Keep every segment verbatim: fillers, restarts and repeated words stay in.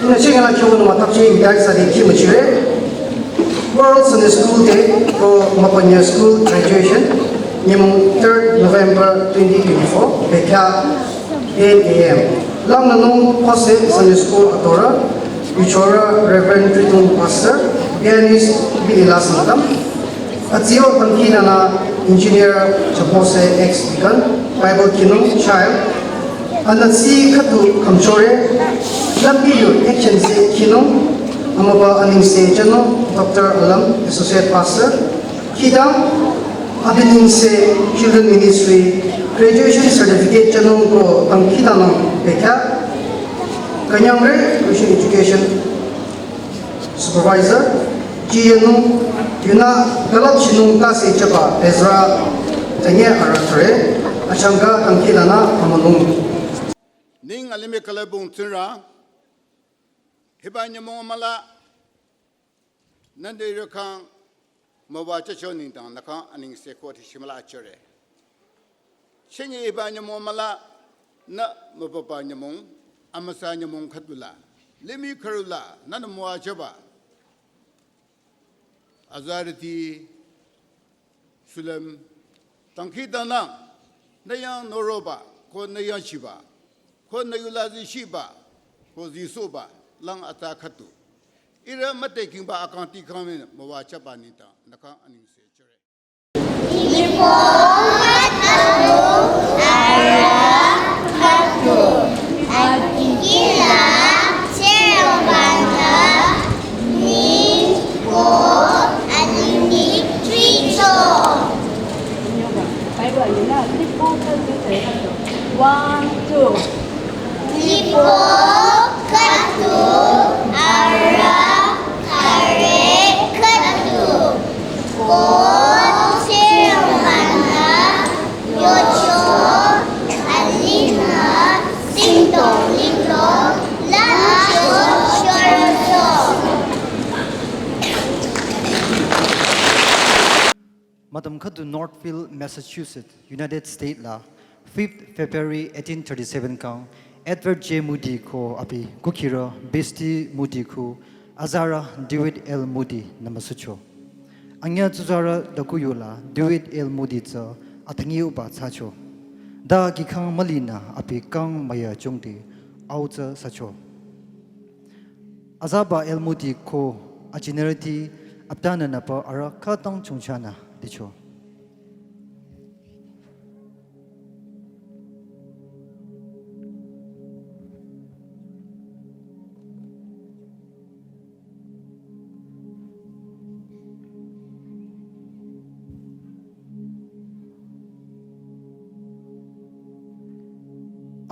Ina chingala kyo no matapchi hidai sadi ki machire. World Sunday School Day ko Mapanya School graduation. Nyimung third November twenty twenty-four. Bekha eight a.m. Lam nanung Hose Sunday School atora, Yuchora Reverend Tritung Pastor, pianist Billy Lasnatam, Atsio Tangkinana Engineer Chapose ex deacon, Bible Kinung child, Anatsi Khatu Kamchore, Lambi Yu Action Se Kinung, Amaba Aningse Channel, Doctor Alam, Associate Pastor, Kidang, Abiningse Children Ministry, Graduation Certificate Channel ko Tangkinana Bekha, Kanyangre Christian Education Supervisor, G N U, Yuna Galap Shinung Tase Chapa Ezra, Tanya Aratare, Achanga Tangkinana Amalung. Ning alime kalabung tsinra, hiba nyamong amala, nande rakang, mawa chacho ningdang nakang aningse ko tishimala achere. Chenye hiba nyamong amala, na mababa nyamong, amasa nyamong khatula, limi karula, nana mwa chaba. Azariti, Sulem, tangki tanang, nayang noroba, ko nayang shiba, ko nayulazi shiba, ko zisoba, lang ata khatu. Ira mate kingba akang ti kang me mawa chaba nita, nakang aningse chere. Ipo khatu, ara khatu, akikila, cheobana, Niko alimi tricho. One, two. Niko khatu ara khare khatu. Ko cheomana yocho alina singtong lito lana cho shorto. Madam khatu Northfield, Massachusetts, United States la fifth February eighteen thirty-seven kang Edward J Moody ko abi kukira Bessie Moody ko azarü Dwight L Moody namasucho. Anya tsuzarü dakuyola Dwight L Moody tsü atangi uba tsacho. Da kikang malina abi kang maya chungdi au tsü sücho. Azaba L. Moody ko achenerüti aptanü nüpa arüh khütang chongchanü dicho.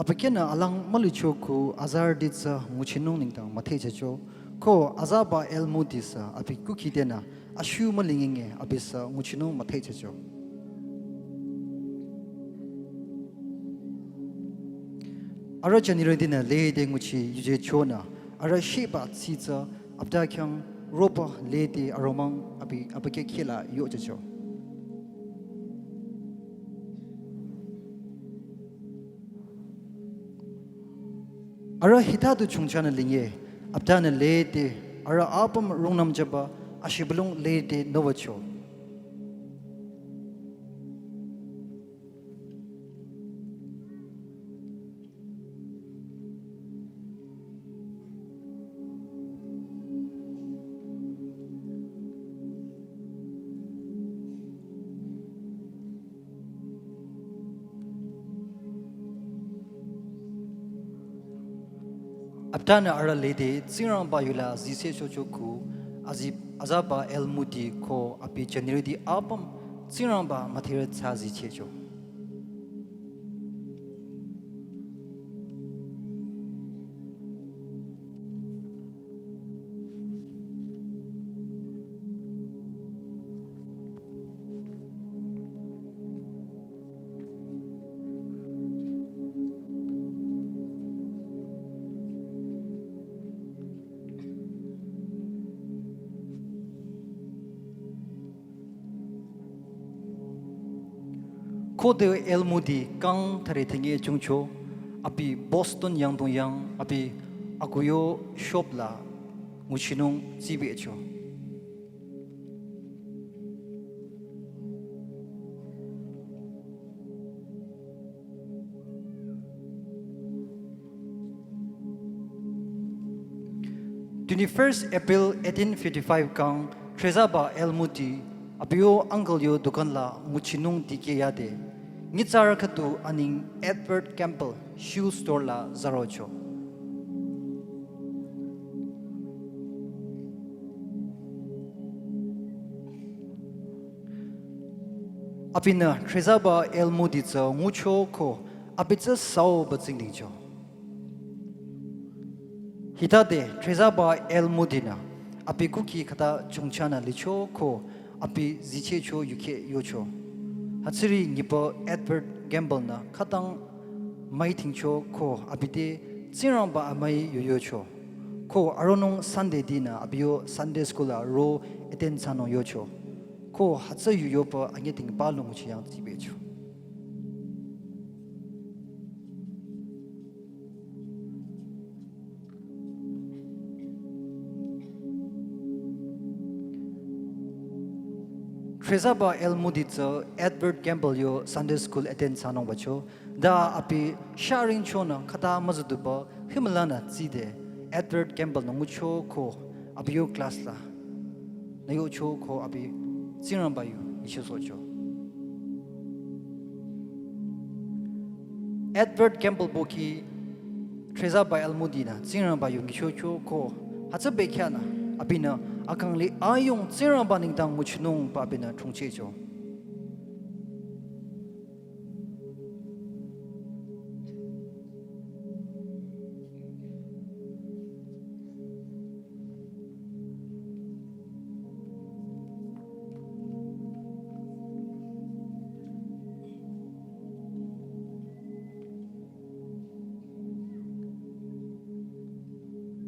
Abükyünü alang mülicho ko azarüti tsü nguchinung nengdang müthehjücho, ko azaba L. Moody sü abi kukhi tenü ashu mülinginge abi sü nguchinung müthehjücho. Arüh jünirütinü lede nguchi yujechonü, arüh shiba tsitsü apta khyang roba lede aromang abi abükyü khehla yohjücho. Arüh hita du chongchanü linge, aptanü lede, arüh apüm rungnümjüba ashibülung lede nüwücho. Aptanü arüh lede Tsingrangba yula zise chocho ku, azi-, azaba L. Moody ko abi jünirüti apüm Tsingrangba müdherü tsü zichehcho. Khode L. Moody kang thüre thenge chungcho, abi Boston yangdong yang abi akuyo shop la nguchinung tsibehcho. Twenty-first April eighteen fifty-five kang, threzaba L. Moody, abiyo uncle yo dukan la nguchinung dikeh yade, nyitsarü khüdu aneng Edward Gamble shoe store la zarocho. Abinü threzaba L. Moody tsü ngucho ko abi tsü süoba tsingdhingcho. Hitade threzaba L. Moody nü abi kukhi khüta chongchanü licho ko abi zichehcho yukheh yocho. Hütsüri nyiba Edward Gamble nü khütang müithingcho ko abi te Tsingrangba amüi yoyocho. Ko aronung Sunday dinü abiyo Sunday school la ro attend thsanung yocho. Ko hütsü yu yoba anyüding ba lung chi yang tsibehcho. Threzaba L. Moody tsü Edward Gamble yo Sunday school attend thsanung bacho. Da abi sharing chonü khüta müzüduba himlanü tside Edward Gamble nü ngucho ko abiyo class la nü yocho ko abi Tsingrangba yu nyichisohcho. Edward Gamble boki threzaba L. Moody nü Tsingrangba yu nyichocho ko hütsü bekhyah nü abinü akang li ayung Tsingrangba nengdang nguchinungba abinü chungchehcho.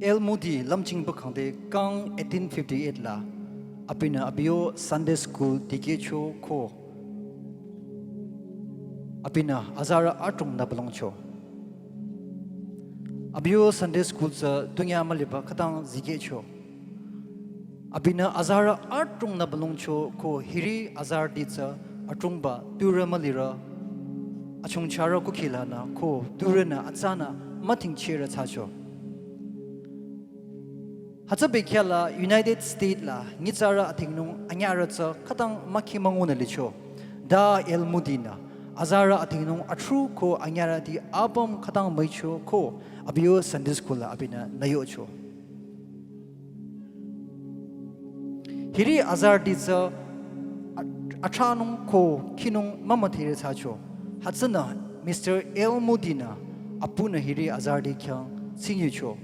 L. Moody lümchingba khangde kang eighteen fifty-eight la abinü abiyo Sunday school dikehcho ko abinü azarü adrong nübülungcho. Abiyo Sunday school tsü dünya müliba khütang zikehcho. Abinü azarü adrong nübülungcho ko hiri azarüti tsü adrongba türü mülirü achongcharü kukhi lanü ko türünü atsanü mütingchirü thsacho. Hütsü bekhyah la United States la nyitsarü adingnung anyarü tsü khütang mükhi müngunü licho. Da El Moody-nü azarü adingnung athru ko anyarüti apüm khütang müicho ko abi yo Sunday school la abinü nüyocho. Hiri azarüti tsü a-, atranung ko khinung mümüdherü thsacho. Hütsünü Mister El Moody-nü apunü hiri azarüti khyang tsingyucho.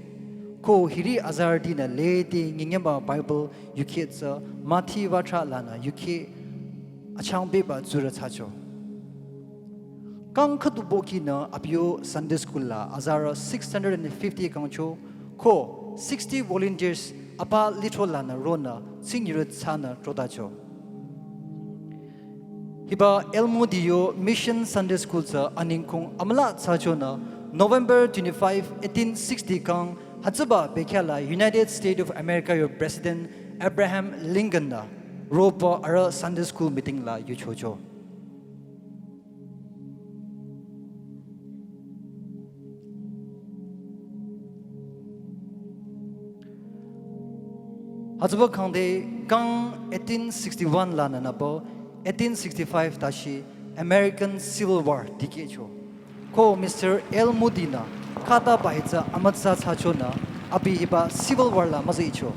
Ko hiri azarütinü lede nyinyeba Bible yukheh tsü müthi wüthra lanü yukheh achangpehba tsurü thsacho. Kang khüdu pohkinü abi yo Sunday school la azarü six hundred and fifty kangcho ko sixty volunteers apa lithro lanü ronü tsingyurü thsanü trotacho. Hiba El Moody yo Mission Sunday School tsü aningkong amüla thsachonü November twenty-five, eighteen sixty kang hütsüba bekhyah la United States of America yo President Abraham Lincoln-nü ropa arüh Sunday School meeting la yuchocho. Hütsüba khangde kang eighteen sixty-one lanü nübo eighteen sixty-five tashi American Civil War dikehcho. Ko Mister El Moody-nü khataba hi tsü amütsa thsachonü abi hiba Civil War la müzüicho.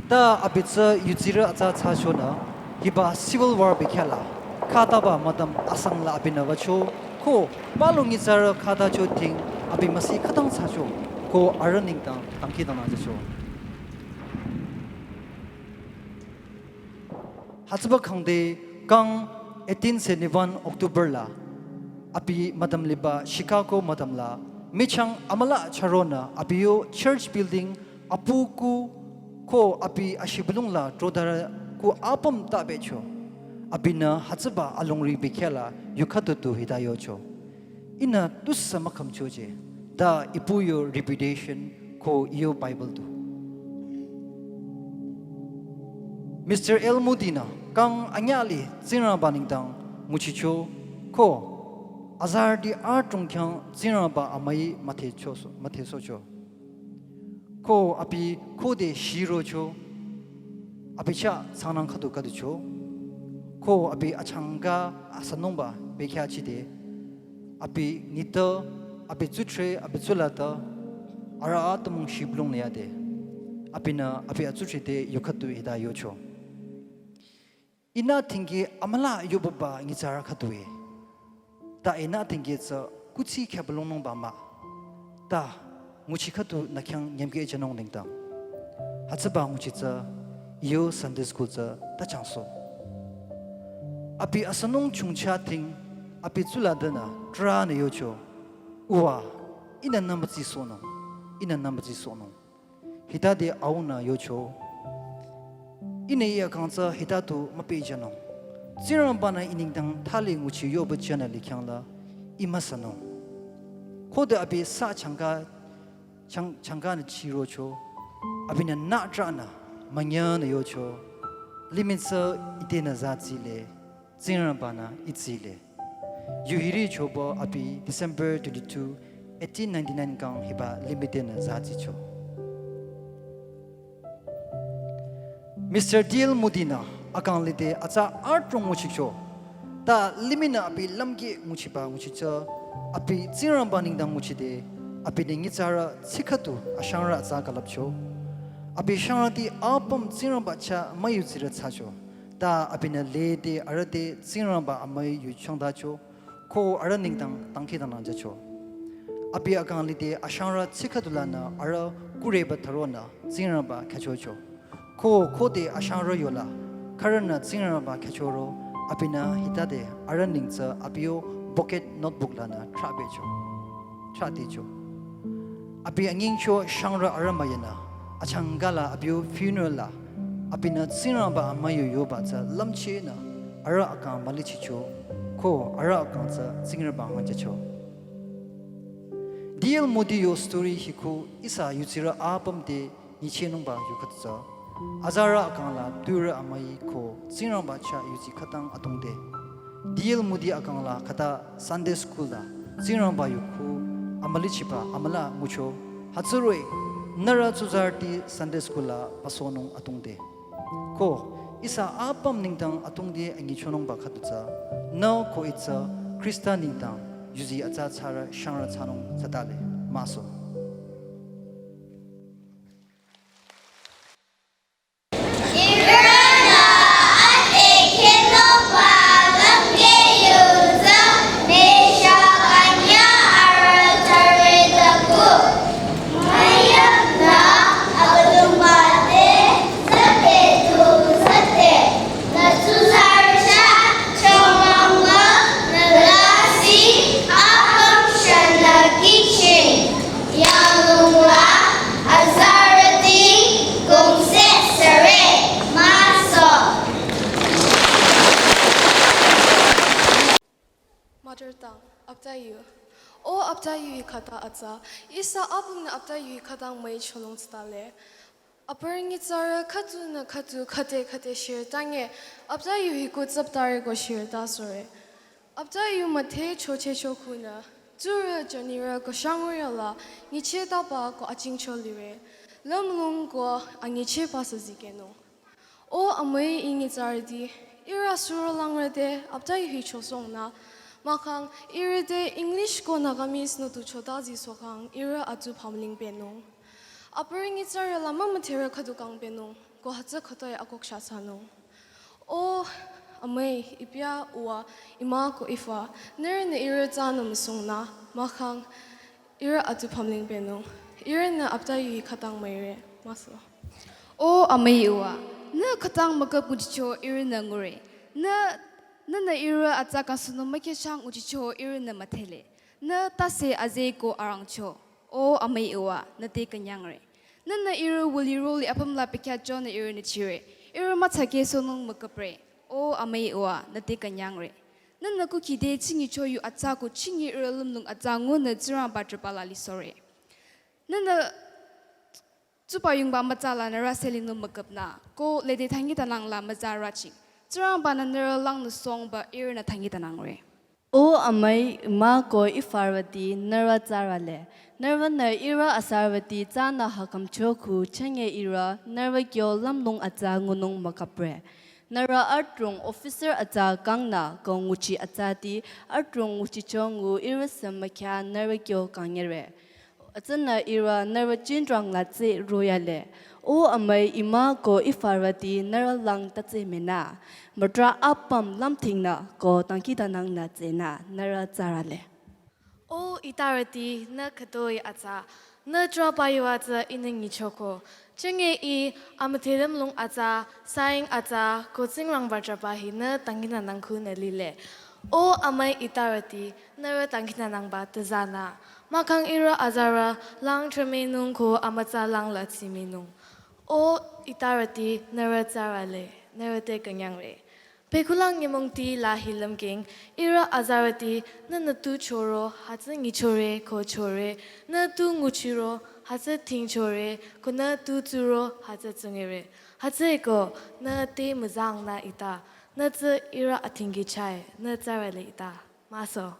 Ta abi tsü yudsirü atsa thsachonü hiba Civil War bekhyah la khataba mütam asang la abinü wücho ko palu nyitsarü khatacho ting abi müsi khütang thsacho ko arüh nengdang dangkhidangnang jücho. Hütsüba khangde kang eighteen seventy-one October la abi mütam liba Chicago mütam la michang amüla charonü abi yo church building apu ku ko abi ashibülung la trotarü ku apüm tabecho. Abinü hütsüba alongri bekhyah la yukhatutu hita yocho. Ihnü tusü mükhümchoje, ta ipu yo reputation ko iyo Bible tu. Mister El Moody-nü kang anyüh li Tsingrangba nengdang nguchicho ko azarüti adrong khyang Tsingrangba amüi müdhecho, müdhesohcho. Ko abi khode shirocho, abi chah tsangnang khüdu khüducho. Ko abi achangka asanungba bekhyah chide. Abi nitpü, abi tsutre, abi tsulata, arüh atümung shibülung liyade. Abinü abi atsutre te yukhatu hita yocho. Ihnü tingki amüla yobaba nyitsarü khüdue. Ta ihnü tingki tsü kuthsi khyabülungnungba mah. Ta nguchi khüdu nü khyang nyemkeh jünung nengdang. Hütsüba nguchi tsü iyo Sunday school tsü ta changso. Abi asanung chungcha ting abi tsulatanü tranü yocho. Uwa, ihnü nü mütsisohnung, ihnü nü mütsisohnung. Hitade aunü yocho. Ihnü ih akang tsü hitatu müpehjünung. Tsingrangba-nü ih nengdang thali nguchi yoba jünü likhang la ih müsanung. Khode abi sa changka, chang-, changkanü chirocho. Abinü nü tranü münyanü yocho. Limih tsü ite nü zatsile. Tsingrangba-nü itsile. Yu hiri choba abi December twenty-two, eighteen ninety-nine kang hiba limih tenü zatsicho. Mister D L Moody-nü akang lide atsa adrong nguchicho. Ta limihnü abi lümkeh nguchiba nguchicho. Abi Tsingrangba nengdang nguchide. Abinü nyitsarü tsikhatu ashangrü atsa külüpcho. Abi shangrüti apüm Tsingrangba chah müyudsirü thsacho. Ta abinü lede arüh te Tsingrangba amüi yu changtacho, ko arüh nengdang dangkhidangnang jücho. Abi akang lide ashangrü tsikhatulanü arüh kureba thüronü Tsingrangba khyüchocho. Ko khode ashangrü yola, khürünü Tsingrangba khyüchoro, abinü hitade arüh neng tsü abi yo pocket notebook lanü trabecho. Traticho. Abi anyingcho shangrü arüh müyanü, achangkala abi yo funeral la, abinü Tsingrangba amüi yu yoba tsü lümchehnü, arüh akang mülichicho, ko arüh akang tsü Tsingrangba ngangjücho. D L Moody yo story hiku ihsa yudsirü apüm te nyichehnungba yu khüdu tsü. Azarü akang la turü amüi ko Tsingrangba chah yudsi khütang atungde. D L Moody akang la khüta Sunday school la Tsingrangba yu khu amülichiba amüla ngucho, hütsüroh-i nührü tsuzarüti Sunday school la pasohnung atungde. Ko ihsa apüm nengdang atungde anyichonungba khüdu tsü, nü ko ih tsü Khrista nengdang yuzi atsa thsarü shangrü thsanung thsatale. Maso. Ihrünü ade kenoba langke yuza mesha kanya ara tare daku. Mayamna abadumba de zate tu zate. Nü tsuzarü sha chomangla nü lasi apüm shanü kichin. Yanglungla azarüti kongse sere maso. Mother tongue, aptayu. O aptayu hi khüta atsa, ihsa apümnü aptayu hi khütang müichonung thsatale. Aparü nyitsarü khüdunü khüdu khüte khüte shirtange, aptayu hi ko tsüptare ko shirta sore. Aptayu müdhe choche chokhunü, tsurü jünirü ko shangurü la, nyicheh taba ko achingcho lire, lümlong ko anyichehba sü zikehnung. O amüi, ih nyitsarüti, ihrü suro langrü te aptayu hi chosongnü, mahkhang ihrü te English ko Nagamese nü tu chota zisokhang ihrü atu phamling pehnung. Aparü nyitsarü la mümüdherü khüdu kang pehnung, ko hütsü khütoi akok shasanung. O amüi, ipya, uwa, ima ko ifa, nührünü ihrü tsünü müsungnü, mahkhang ihrü atu phamling pehnung. Ihrünü aptayu hi khütang müire. Maso. O amüi uwa, nü khütang müküp nguchicho ihrünü ngure. Nü, nünü ihrü atsa kasunung mükhechang nguchicho ihrünü müdhele. Nü tase aze ko arangcho. O amüi uwa, nü te künyangre. Nünü ihrü wüliro li apüm la pekhyacho nü ihrünü chire. Ihrü mütsakeh sonung müküpre. O amüi uwa, nü te künyangre. Nünü kukhi te chingicho yu atsa ko chingi ihrü lümlong atsa ngunü Tsingrangba trüba la lisore. Nünü tsuba yungba mütsa la nührü selinung müküpnü, ko lede dangkhidangnang la mütsa raching. Tsingrangba-nü nührü langnü songba ihrünü dangkhidangnangre. O amüi, ima ko ifarüti nührü tsürale. Nührünü ihrü azarüti tsünü hakhümcho khu chenge ihrü nührü kyo lümlong atsa ngunung müküpre. Nührü adrong officer atsa kangnü ko nguchi atsati adrong nguchicho ngu ihrü sü mükhya nührü kyo kangere. Hütsünü ihrü nührü jingrang la tsü royale. O amüi, ima ko ifarüti nührü lang tatsü menü. Mütra apüm lümtingnü ko dangkhidangnangnü tsünü nührü tsürale. O itarüti nü khütoi atsa, nü trüba yu atsa ihnü nyichoko. Chenge ih amüdhe lümlong atsa, saying atsa, ko Tsingrangba trüba hi nü dangkhidangnang khunü lile. O amüi itarüti, nührü dangkhidangnangba tüzanü. Mahkhang ihrü azarü lang trümenung ko amütsa lang la tsiminung. O itarüti nührü tsürale, nührü te künyangre. Pekhulang nyümongti la hi lümking, ihrü azarüti nünü tu choro hütsü nyichore ko chore, nü tu nguchiro hütsü tingchore, ko nü tu tsuro hütsü tsungere. Hütsüeko nü te müzangnü ita, nü tsü ihrü atinggi chai, nü tsürale ita. Maso.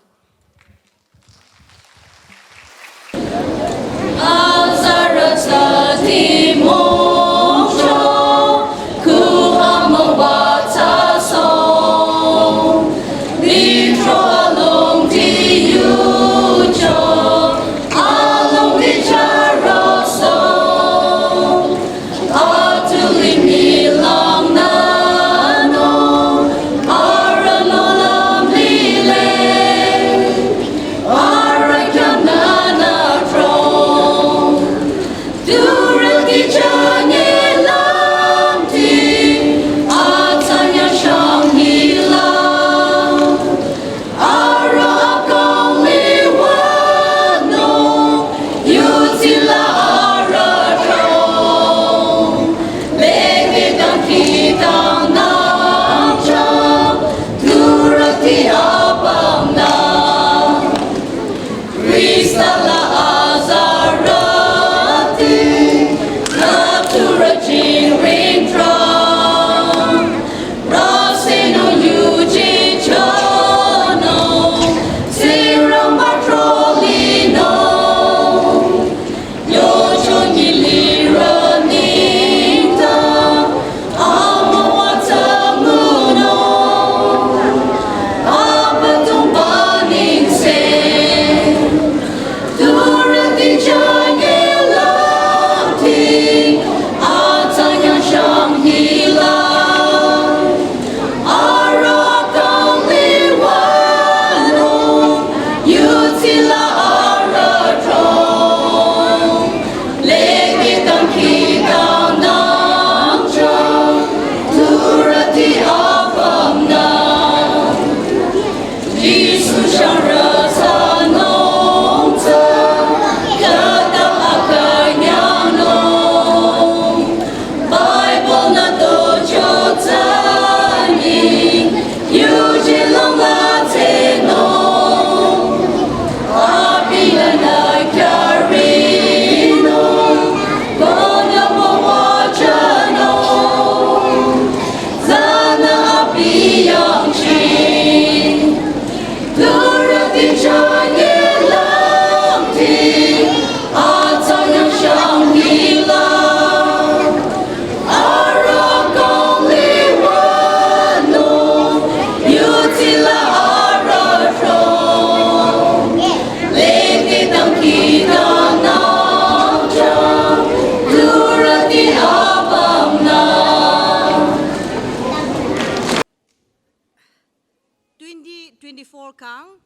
Kang,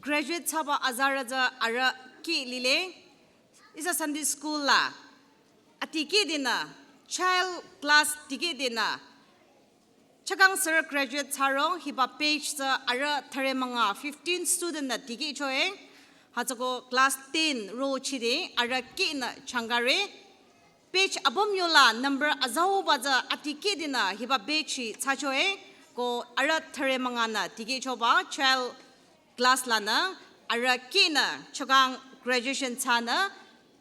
graduate thsaba azarü tsü arüh kih lile, ihsa Sunday school la, adikeh dinü, child class dikeh dinü, chakang sürü graduate thsaro, hiba batch tsü arüh thüre münga, fifteen student nü dikehchoe, hütsüko class ten rochide, arüh kihnü changare, batch apüm yola number azauba tsü adikeh dinü hiba batch hi thsachoe, ko arüh thüre münga nü dikehchoba child class lanü arüh kihnü chakang graduation thsanü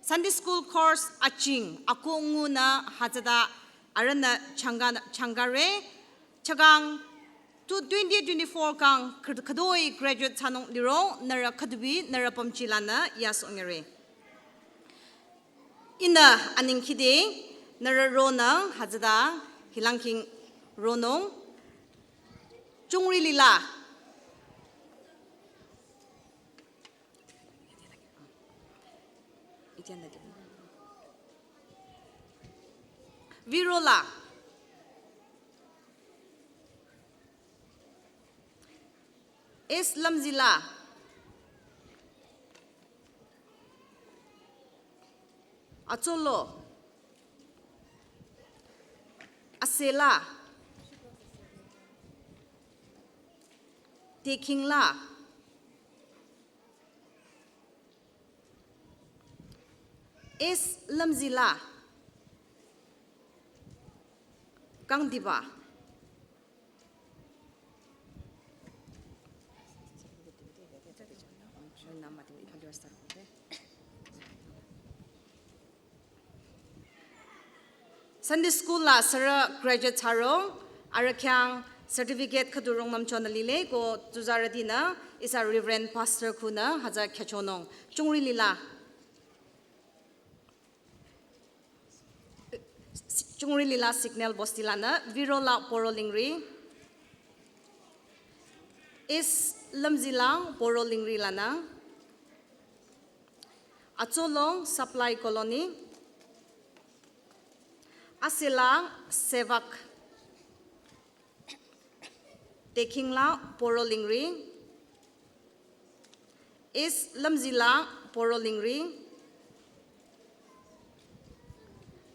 Sunday school course aching ako ngunü hütsüta arühnü changa, changare chakang tu twenty twenty-four kang khü-, khütoi graduate thsanung liro nührü khüdubi nührü pümji lanü yasongere. Ihnü anengkhide nührü ronü hütsüta hilangking ronung. Chungri Lila. Virola. S Lamzila. Atsolo. Asela. Tekingla. S Lamzila. Kangdiba. Sunday school la sürü graduate thsaro, arüh khyang certificate khüdu rungnüm chonü lile, ko tsuzarütinü, ihsa Reverend Pastor khunü, hütsü khyüchonung. Chungri Lila. Chungri Lila Signal Bosti lanü, Virola Poro Lingri, S Lamzila Poro Lingri lanü, Atsolong Supply Colony, Asela Sevak, Tekingla Poro Lingri, S Lamzila Poro Lingri,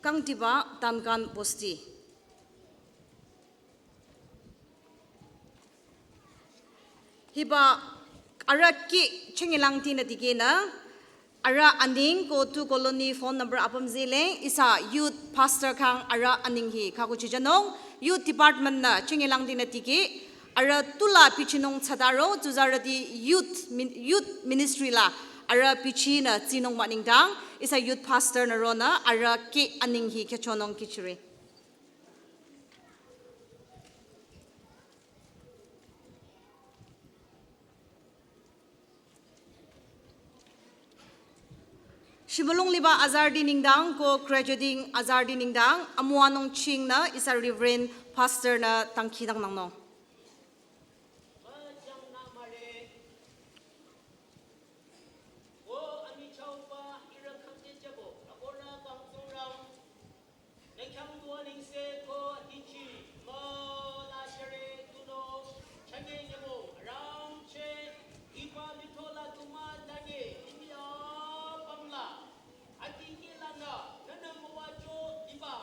Kangdiba Tankan Bosti. Hiba arüh kih chingilang tinü dikehnü, arüh aning ko tu colony phone number apüm zile, ihsa youth pastor khyang arüh aning hi khükuchijanung, youth department nü chingilang tinü dikeh, arüh tula bichinung thsadaro, tsuzarüti youth min-, youth ministry la, arüh bichinü tsinung mah nengdang, ihsa youth pastor nü ronü, arüh kih aning hi khyüchonung kihchire. Shimülung liba azarüti nengdang ko graduating azarüti nengdang amüwanung chingnü ihsa Reverend Pastor nü dangkhidangnangnung. Nü khyang tu anengse ko adichi, müla shere tunüo, chünye nyümong, arangcheh, hiba lithro la tu mah lange, limih apüm la, adikeh lanü, nünü müwacho liba,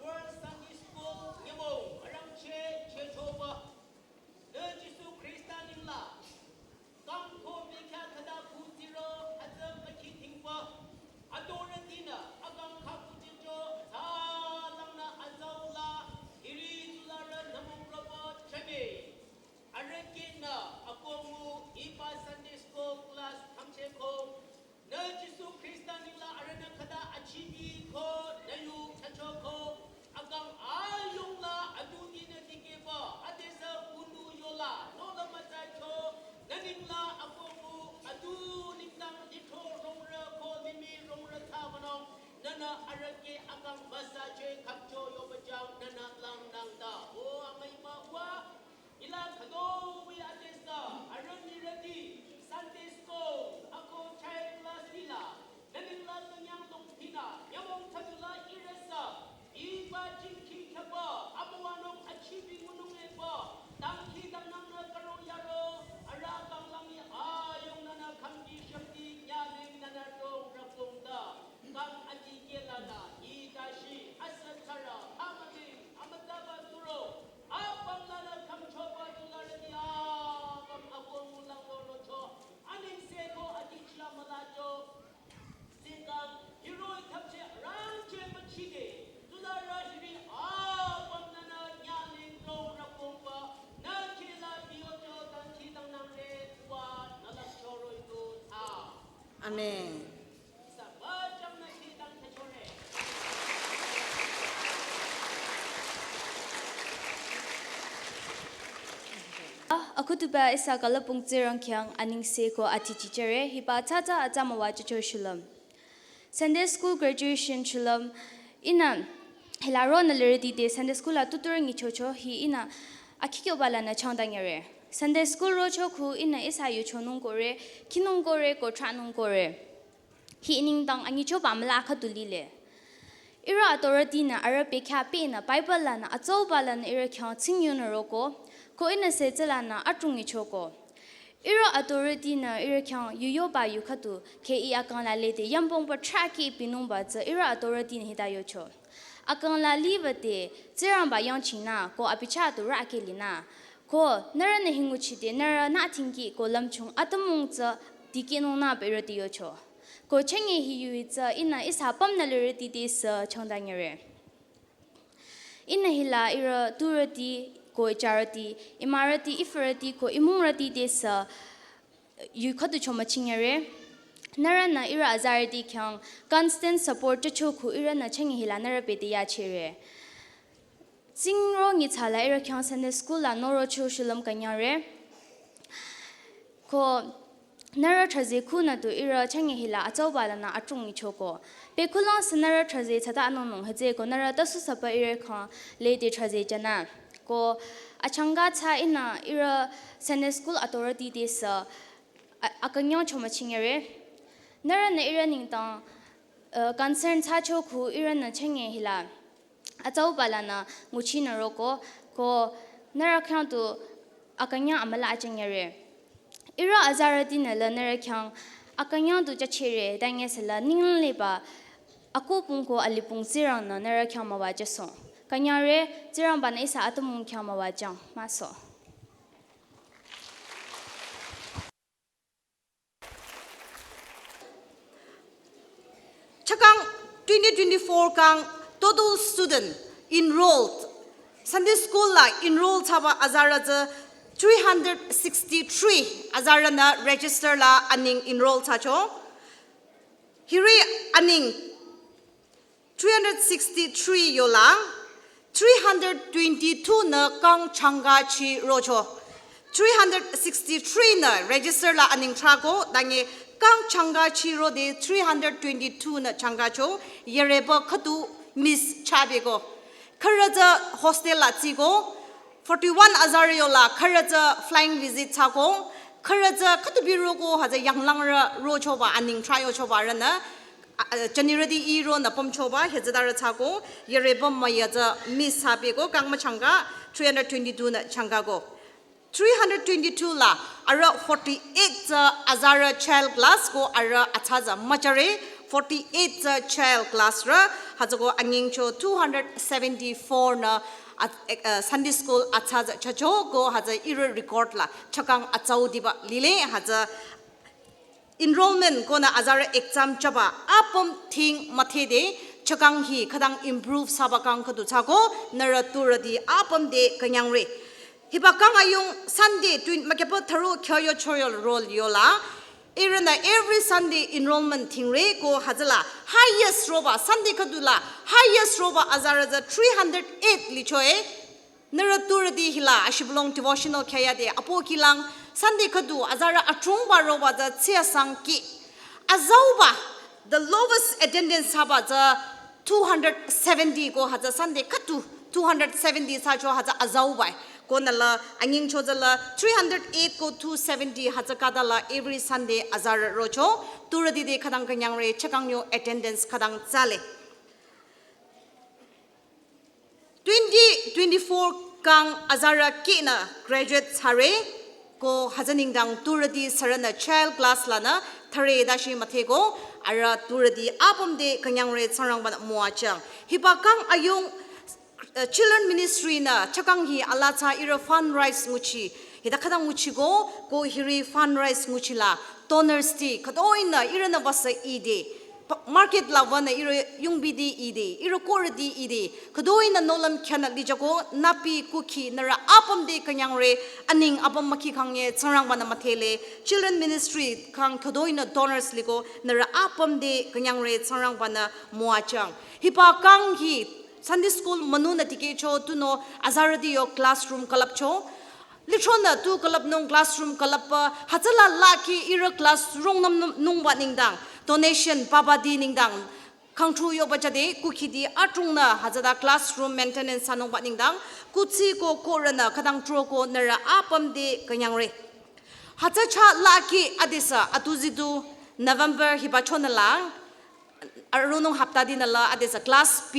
World Sunday School nyümong, arangcheh, chehcho Akhutuba ihsa külüpung Tsingrang khyang anengse ko ati chichere, hiba tsatsa atsa müwajücho shulüm. Sunday school graduation shulüm, ihnü hila ronü lirüti te Sunday school la tuturü nyichocho hi ihnü akhikyoba lanü changdanyere. Sunday school rocho khu ihnü ihsa yuchonung kore, khinung kore ko tranung kore. Hi nengdang anyichoba müla khüdu lile. Ihrü authority nü arüh pekha penü Bible lanü atsauba lanü ihrü khyang tsingyunü roko, ko ihnü setse lanü atrung nyichoko. Ihrü authority nü ihrü khyang yuyoba yu khüdu khe i akang la lede yambongba traki pinungba tsü ihrü authority nü hita yocho. Akang la liba te Tsingrangba yangchingnü ko abicha tu rake linü. Ko nührünü hi nguchide nührü nü tingki ko lümchung atümung tsü dikehnungnü ba ihrü te yocho. Ko chenge hi yui tsü ihnü ihsa pümnü lirüti te sü changdanyere. Ihnü hila ihrü turüti ko icharüti, imarüti, ifürüti ko imungrüti te sü yu khüdu chomüchingere. Nührünü ihrü azarüti khyang constant support chocho khu ihrünü chenge hila nührü pete yachere. Tsingro nyitsala ihrü khyang Sunday school la norocho shulüm künyangre. Ko nührü thraze khunü tu ihrü chenge hila atsauba lanü atrung nyichoko. Pekhulang sü nührü thraze tsata anonung hütsüeko nührü tasu sapa ihrü khyang lede thraze chanü. Ko achangka tsü ihnü ihrü Sunday school authority te sü a-, akünyang chomüchingere. Nührünü ihrü nengdang, uh, concern thsacho khu ihrünü chenge hila atsauba lanü nguchinü roko, ko nührü khyang tu akünyang amüla achengere. Ihrü azarütinü la nührü khyang akünyang tu jachere, tange sela ningleba akopung ko alipung Tsingrang nü nührü khyang müwajüsoh. Künyangre, Tsingrangba nü ihsa atümung khyang müwajüng, müsoh. Chakang twenty twenty-four kang total student enrolled, Sunday school la enroll thsaba azarü tsü three hundred sixty-three azarünü register la aneng enroll thsacho. Hiri aneng three hundred sixty-three yola, three hundred twenty-two nü kang changkachi rocho. Three hundred sixty-three nü register la aneng thrako, tange kang changkachi rode three hundred twenty-two nü changkacho, yereba khüdu miss chabeko. Khürü tsü hostel la tsiko, forty-one azarü yola khürü tsü flying visit thsako, khürü tsü khüdu biroko hütsü yanglangrü rochoba aneng thra yochoba rünü, a, a, janirüti ironü pümchoba hütsüdarü thsako, yereba müya tsü miss chabeko kang müchangka three hundred twenty-two nü changkako. Three hundred twenty-two la arüh forty-eight tsü azarü child class ko arüh atsa tsü müchare, forty-eight tsü child class rü, hütsüko anyingcho two hundred seventy-four nü at-, eh, eh, Sunday school atsa tsü chacho ko hütsü ihrü record la chakang atsaudiba lile hütsü enrollment konü azarü exam chaba apüm thing müthede chakang hi khütang improve thsaba kang khüdu thsako nührü turüti apüm te künyangre. Hiba kang ayung Sunday twen-, müküpa thüro kyoyo choyo rol yola. Ihrünü every Sunday enrollment thingre ko hütsüla highest roba Sunday khüdula highest roba azarü tsü three hundred eight lichoe. Nührü turüti hila ashibülung devotional khyayade apo kilang Sunday khüdu azarü atrungba roba tsü tsiasang ki. Azauba, the lowest attendance thsaba tsü two hundred seventy ko hütsü Sunday khüdu two hundred seventy thsacho hütsü azauba. Konü la anyingcho tsü la three hundred eight ko two seventy hütsü khüdala every Sunday azarü rocho. Turüti te khütang künyangre chakang yo attendance khütang tsale. Twenty twenty-four kang azarü kinü graduate thsare ko hütsü nengdang turüti sürünü child class lanü thüre dashi mütheko arüh turüti apüm te künyangre Tsingrangbanü müwajüng. Hiba kang ayung, eh, children ministry nü chakang hi alaa tsü ihrü fundraise nguchi. Hita khütang nguchiko ko hiri fundraise nguchila donors ti khütoinü ihrünü wüsü ide. Pa-, market la wünü ihrü yungbi ti ide, ihrü korü ti ide. Khütoinü nohlüm khyünü lijako napi kukhi nührü apüm te künyangre aneng apüm mükhi khange Tsingrangbanü müdhele. Children ministry kang khütoinü donors liko nührü apüm te künyangre Tsingrangbanü müwajüng. Hiba kang hi Sunday school münunü tikehcho tunüo azarüti yo classroom külüpcho. Litronü tu külüpnung classroom külüpba hütsüla laki ihrü class rungnüm nungba nengdang donation papa di nengdang kangtru yoba jade kukhidi atrungnü hütsüta classroom maintenance thsanungba nengdang kuthsi ko korünü khütang tro ko nührü apüm te künyangre. Hütsü chah laki adesü atuzidu November hiba chonü la aronung hapta dinü la adesü class B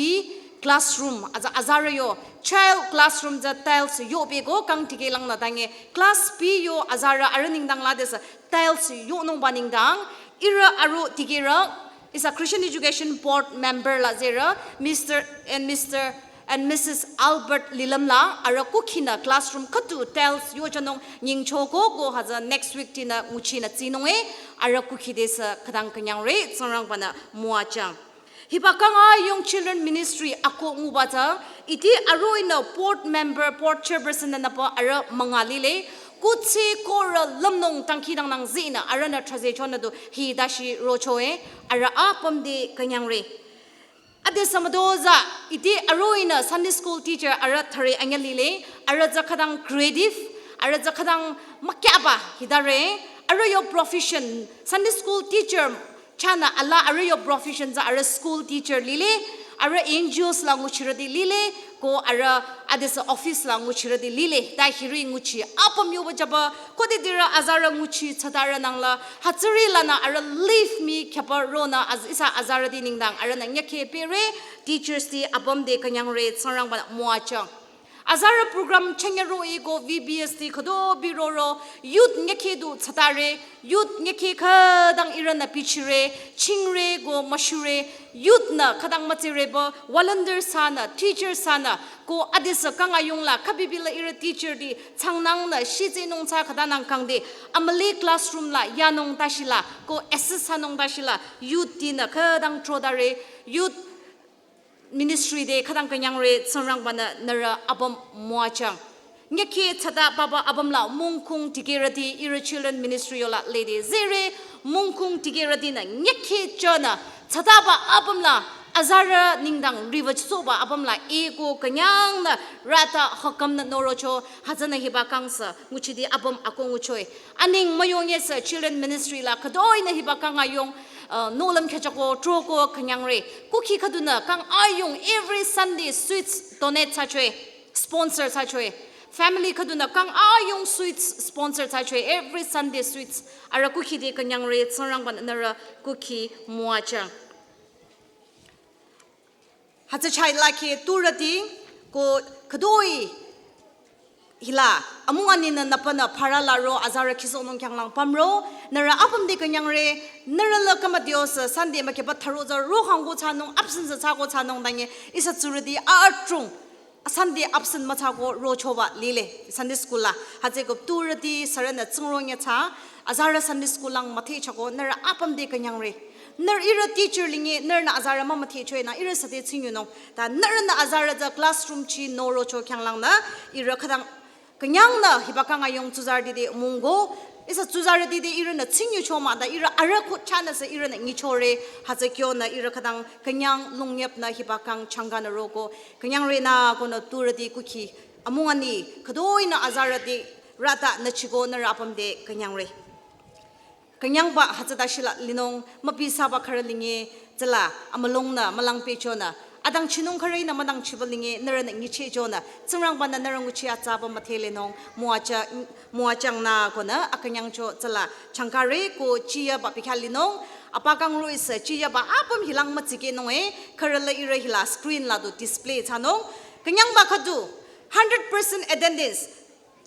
classroom aza azarü yo child classroom tsü tiles yobe ko kang tikelang nü tange class B yo azarü arüh nengdang la adesü tiles yonungba nengdang ihrü aru tikerü ihsa Christian Education Board member la zerü Mister and Mister and Missus Albert Lilam la arüh kukhinü classroom khüdu tiles yojünung nyingcho ko ko hütsü next week tinü nguchinü tsinung e arüh kukhi desü khütang künyangre Tsingrangbanü müwajüng. Hiba kang ayung Children Ministry ako nguba tsü iti aroinü board member, board chairperson nü nüpa arüh münga lile. Kuthsi korü lümnung tangki dangnang zinü arühnü traze chonü du hi dashi rocho e arüh apüm te künyangre. Adesü müdo tsü iti aroinü Sunday school teacher arüh thüre anyüh lile, arüh tsü khütang creative, arüh tsü khütang mükyaba hitare, arüh yo profession Sunday school teacher chahnü ala arüh yo profession tsü arüh school teacher lile, arüh N G Os la nguchirüti lile, ko arüh adesü office la nguchirüti lile, ta hiri nguchi apüm yoba jüba, khode dirü azarü nguchi thsatarü nang la, hütsüri lanü arüh leave mii khyaba ronü az ihsa azarüti nengdang arühnü nyükhe pere, teachers ti apüm te künyangre Tsingrangbanü müwajüng. Azarü program chenge ro ego V B S ti khüdu bi roro youth nyükhe du thsatare, youth nyükhe khütang ihrünü bichire, chingre ko müshure, youth nü khütang mütsireba, volunteer thsanü, teacher thsanü, ko adesü kang ayung la, khübibi la ihrü teacher ti, tsangnangnü, shitsinung tsü khütanang kangde, amüli classroom la, yanung tashila, ko assist thsanung tashila, youth tinü khütang trodare, youth ministry te khütang künyangre Tsingrangbanü nührü apüm müwajüng. Nyükhe thsata papa apüm la mungkung tikerüti ihrü children ministry yola lede zere mungkung tikerütinü nyükhe chonü thsataba apüm la azarü nengdang riva chisoba apüm la eko künyangnü rata hükamnü norocho hütsünü hiba kangsü nguchiti apüm ako nguchoe. Aning müyongyesü children ministry la khüdoinü hiba kang ayung, uh, nohlüm khechako troko künyangre. Kukhi khüdunü kang ayung every Sunday sweets donate thsachoe, sponsor thsachoe. Family khüdunü kang ayung sweets sponsor thsachoe, every Sunday sweets. Arüh kukhi te künyangre Tsingrangbanü nührü kukhi müwajüng. Hütsü chah laki turüti ko khüdoi hila amung aninü nüpanü para la ro azarü khisohnung khyanglang pümro, nührü apüm te künyangre, nührü la kama diosü Sunday mükheba tharo tsü ro hangko thsanung, absent tsü thsako thsanung dange, ihsa tsurüti atrung Sunday absent müthsako rochoba lile, Sunday school la. Hütsüko turüti sürünü tsingrong ya thsa, azarü Sunday school lang müthehchako, nührü apüm te künyangre. Nührü ihrü teacher linge, nührünü azarü mümüthehchoe nü, ihrü süte tsingyunung. Ta nührünü azarü tsü classroom chi norocho khyanglangnü, ihrü khütang künyangnü hiba kang ayung tsuzarüti te mungko, ihsa tsuzarüti te ihrünü tsingyucho mah ta ihrü arüh kutchanüsü ihrünü nyichore, hütsü kyonü ihrü khütang künyang lungyapnü hiba kang changkanü roko, künyangre nü konü turüti kukhi, amung ani, khüdoinü azarüti rata nü chiko nührü apüm te künyangre. Künyangba hütsüta shila linung, müpisaba khürü linge, tsüla, amülungnü, mülang pehchonü, adangchinung khürünü müdangchiba linge, nührünü nyichehchonü, Tsingrangbanü nührü nguchi atsaba müthelenung, müwajü, müwajüng nü konü, akünyangcho tsüla, changkare ko chiyaba pikha linung, apa kang ro ihsa chiyaba apüm hilang mütsikehnung e, khürü la ihrü hila screen la du display thsanung, künyangba khüdu, hundred percent attendance,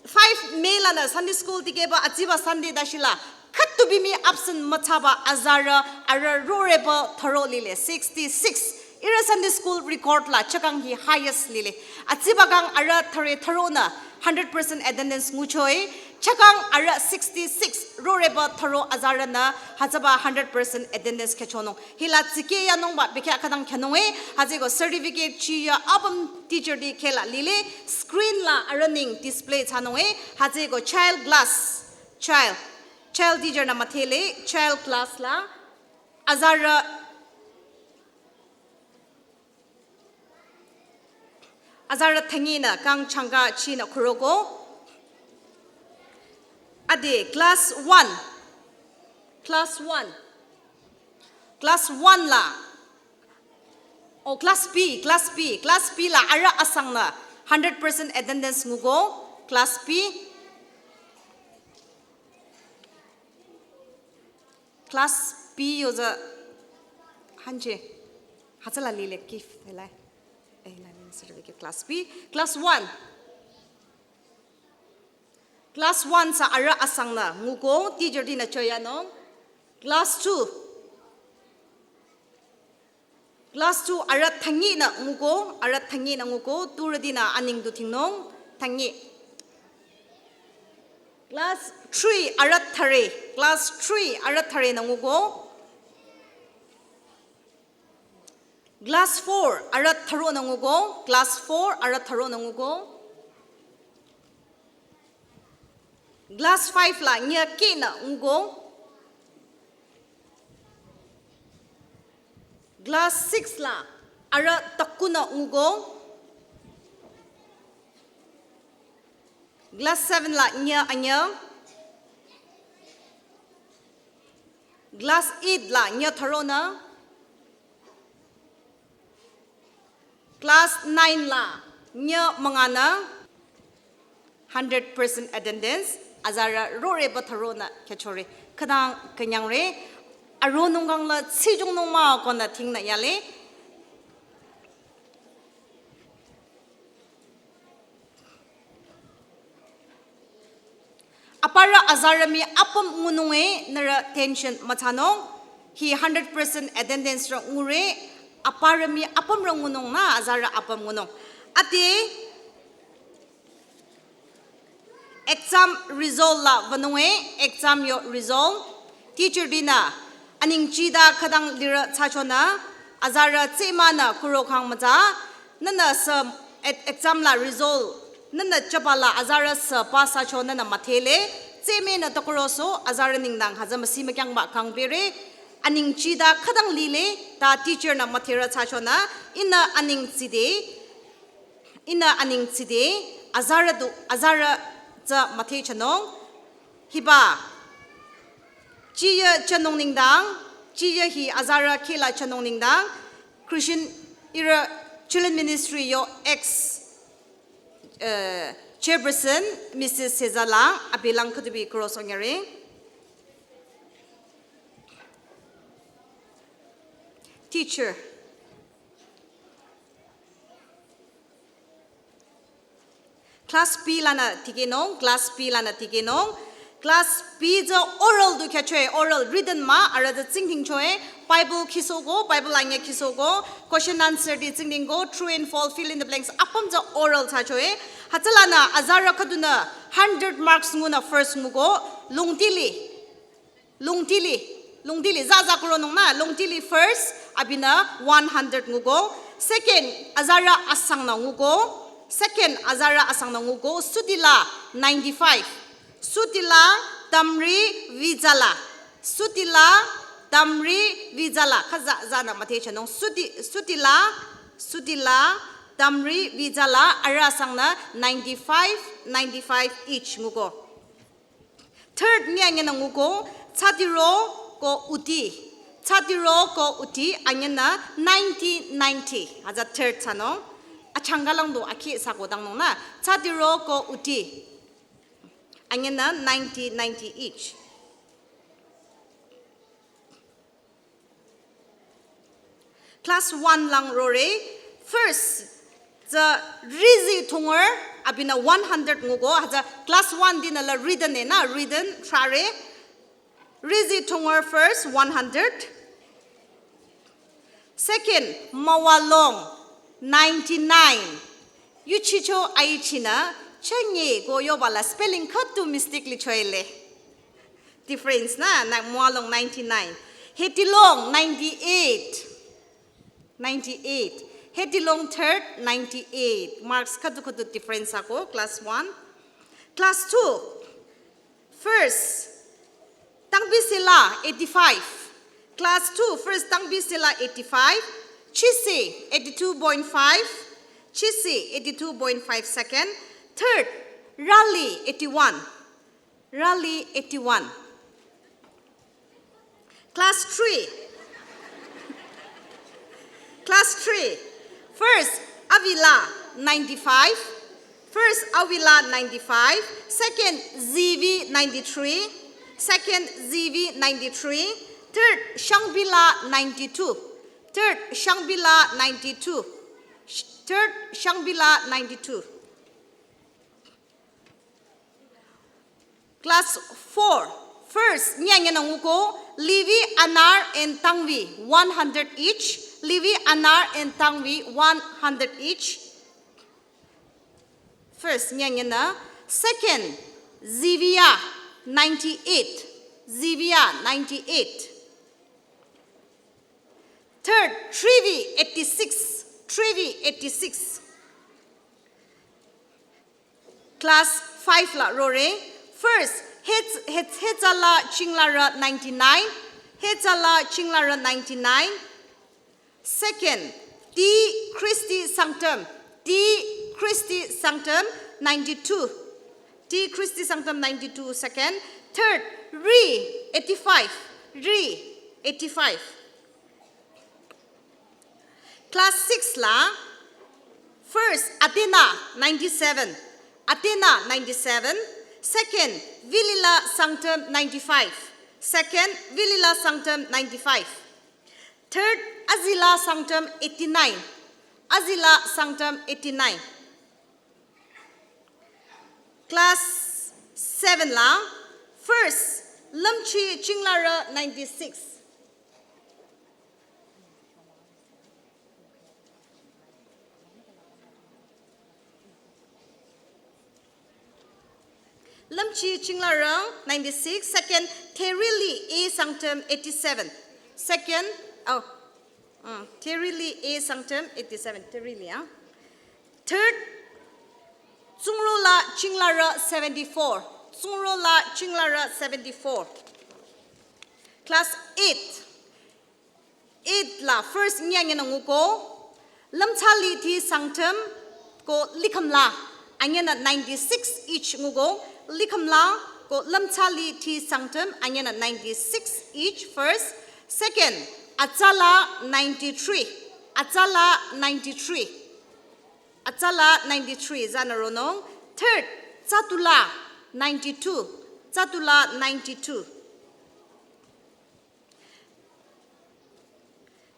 five May lanü Sunday school tikehba atsiba Sunday ta shila, khüdu bimi absent müthsaba azarü arüh roreba tharo lile, sixty-six. Ihrü Sunday school record la chakang hi highest lile. Atsiba kang arüh thüre tharonü hundred percent attendance nguchoe, chakang arüh sixty-six roreba tharo azarünü hütsüba hundred percent attendance khechonung. Hila tsikeh yanungba pikha khütang khyünung e, hütsüko certificate chiya apüm teacher ti khehla lile, screen la arüh neng display thsanung e, hütsüko child class, child, child teacher nü müthele, child class la, azarü, azarü thanginü kang changka chinü khüroko, Ade class one. Class one. Class one la. Oh, class B, class B, class B la arüh asang nü hundred percent attendance nguko, class B. Class B yo tsü hanje. Hütsüla lile kih, ela. Eh, la lile certificate class B, class one. Class one tsü arüh asang nü nguko, teacher tinü choyanung. Class two. Class two arüh thangi nü nguko, arüh thangi nü nguko, turütinü aning du thingnung, thangi. Class three arüh thüre, class three arüh thüre nü nguko. Class four arüh thüro nü nguko, class four arüh thüro nü nguko. Class five la nyü kih nü nguko. Class six la arüh taku nü nguko. Class seven la nyü anyü. Class eight la nyü thüro nü. Class nine la nyü münga nü. Hundred percent attendance, azarü rore ba thüro nü khyüchore. Khütang künyangre, aronung kang la tsijungnung mah ko nü thing nü yale. Aparü azarü mii apüm ngunung e, nührü tension müthsanung. Hi hundred percent attendance rü ngure, aparü mii apümrü ngunung nü, azarü apüm ngunung. Ade exam result la wünung e, exam yo result. Teacher tinü aning chida khütang lirü thsachonü, azarü tsümanü kuro khang mütsa, nünü sü e-, exam la result, nünü chaba la azarü sü pass thsacho nünü müdhele, tsümenü tokroso, azarü nengdang hütsü müsi mükyangba kang bere, aning chida khütang lile, ta teacher nü müdherü thsachonü, ihnü aning chide, ihnü aning chide, azarü du, azarü tsü müdhechanung, hiba, chiya chanung nengdang, chiya hi azarü kih la chanung nengdang, Christian ihrü Children Ministry yo ex, eh, chairperson, Missus Sezala, abi lang khüdubi cross ongere. Teacher. Class B lanü tikehnung, class B lanü tikehnung. Class B tsü oral du khyüchoe, oral written mah, arüh tsü tsingdhingchoe, Bible khisohko, Bible anyü khisohko, question answer ti tsingdhingko, true and false, fill in the blanks, apüm tsü oral thsachoe. Hütsülanü azarü khüdunü hundred marks ngunü first nguko, lungtili. Lungtili, lungtili, za za kuronung nü, lungtili first, abinü one hundred nguko. Second, azarü asang nü nguko. Second, azarü asang nü nguko. Sutila, ninety-five. Sutila, Tamri, Vijala. Sutila, Tamri, Vijala. Khüza, za nü müdhechanung. Suti, Sutila, Sutila, Tamri, Vijala. Arüh asang nü ninety-five, ninety-five each nguko. Third, mii anyünü nguko, Tsatiro ko Uti. Tsatiro ko Uti, anyünü ninety ninety. Hütsü third thsanung. Achangkalang du akhi sako dangnung nü. Tsatiro ko Uti. Anyünü ninety ninety each. Class one lang rore, first, tsü Rizi Thungar, abinü one hundred nguko, hütsü class one tinü la written e nü, written, trare. Rizi Thungar first, one hundred. Second, Mawalong, ninety-nine. Yuchicho aichinü, chenye ko yoba la spelling khüdu mistake lichoele. Difference nü, nü Mawalong ninety-nine. Hetilong ninety-eight. Ninety-eight. Hetilong third, ninety-eight. Marks khüdu khüdu difference ako, class one. Class two. First, Tangbisela, eighty-five. Class two, first Tangbisela, eighty-five. Chisi, eighty-two point five. Chisi, eighty-two point five second. Third, Rali, eighty-one. Raleigh eighty-one. Class three. Class three. First, Avila, ninety-five. First, Avila, ninety-five. Second, Z V, ninety-three. Second, Z V, ninety-three. Third, Shangpila, ninety-two. Third, Shangpila, ninety-two. Sh-, third, Shangpila, ninety-two. Class four. First, nyangenü nguko, Levi, Anar, and Tangvi, one hundred each. Levi, Anar, and Tangvi, one hundred each. First, nyangenü. Second, Zivia, ninety-eight. Zivia, ninety-eight. Third, Trevi, eighty-six. Trevi, eighty-six. Class five la rore. First, Hetz-, Hetz-, Hetzala Chinglara, ninety-nine. Hetzala Chinglara, ninety-nine. Second, T Christy Sanctum. T Christy Sanctum, ninety-two. T Christy Sanctum, ninety-two, second. Third, Ri, eighty-five. Ri, eighty-five. Class six la, first, Athena, ninety-seven. Athena, ninety-seven. Second, Vilila Sanctum, ninety-five. Second, Vilila Sanctum, ninety-five. Third, Azila Sanctum, eighty-nine. Azila Sanctum, eighty-nine. Class seven la, first, Lamchi Chinglara, ninety-six. Lamchi Chinglara, ninety-six. Second, Terili A Sanctum, eighty-seven. Second, oh, uh, Terili A Sanctum, eighty-seven. Terili, ah. Third, Tsungrola Chinglara, seventy-four. Tsungrola Chinglara, seventy-four. Class eight. Eight la, first, nyangenü nguko, Lamchali T Sanctum, ko Likhamla, angenü, ninety-six each nguko, Likhamla, ko Lamchali T Sanctum, angenü, ninety-six each, first. Second, Atsala, ninety-three. Atsala, ninety-three. Atsala, ninety-three, zanü ronung. Third, Tsatula, ninety-two. Tsatula, ninety-two.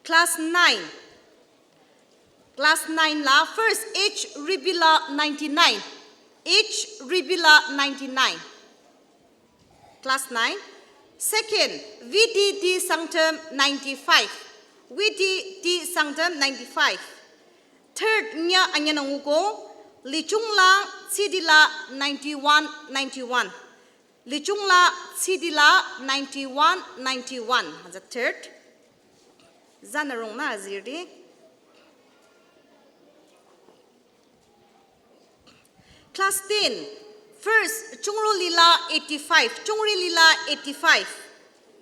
Class nine. Class nine la, first, H Ribila, ninety-nine. H Ribila, ninety-nine. Class nine. Second, V D T Sanctum, ninety-five. V D T Sanctum, ninety-five. Third, Nya angenü nguko, Lichungla Tsidila, ninety-one, ninety-one. Lichungla Tsidila, ninety-one, ninety-one. Hütsü third. Zanü rongnü azirdi. Class ten. First, Chungrilila, eighty-five. Chungrilila, eighty-five.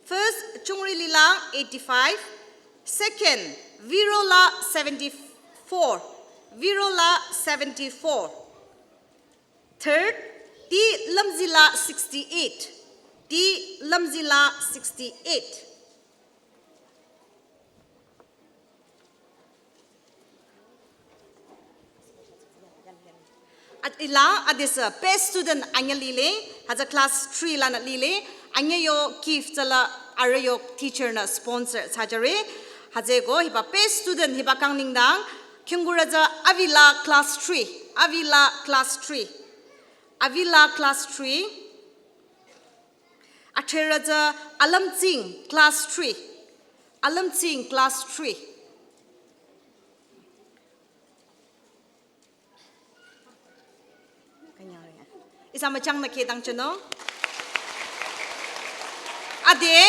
First, Chungrilila, eighty-five. Second, Virola, seventy-four. Virola, seventy-four. Third, T Lamzila, sixty-eight. T Lamzila, sixty-eight. At ila, adesü best student anyü lile, hütsü class three lanü lile, anyü yo gift tsüla arüh yo teacher nü sponsor thsajüre, hütsüeko hiba best student hiba kang nengdang, khingkurü tsü Avila class three, Avila class three, Avila class three, athrerü tsü Alamtsing class three, Alamtsing class three. Ihsa müchangnü khe dangchonung. Ade,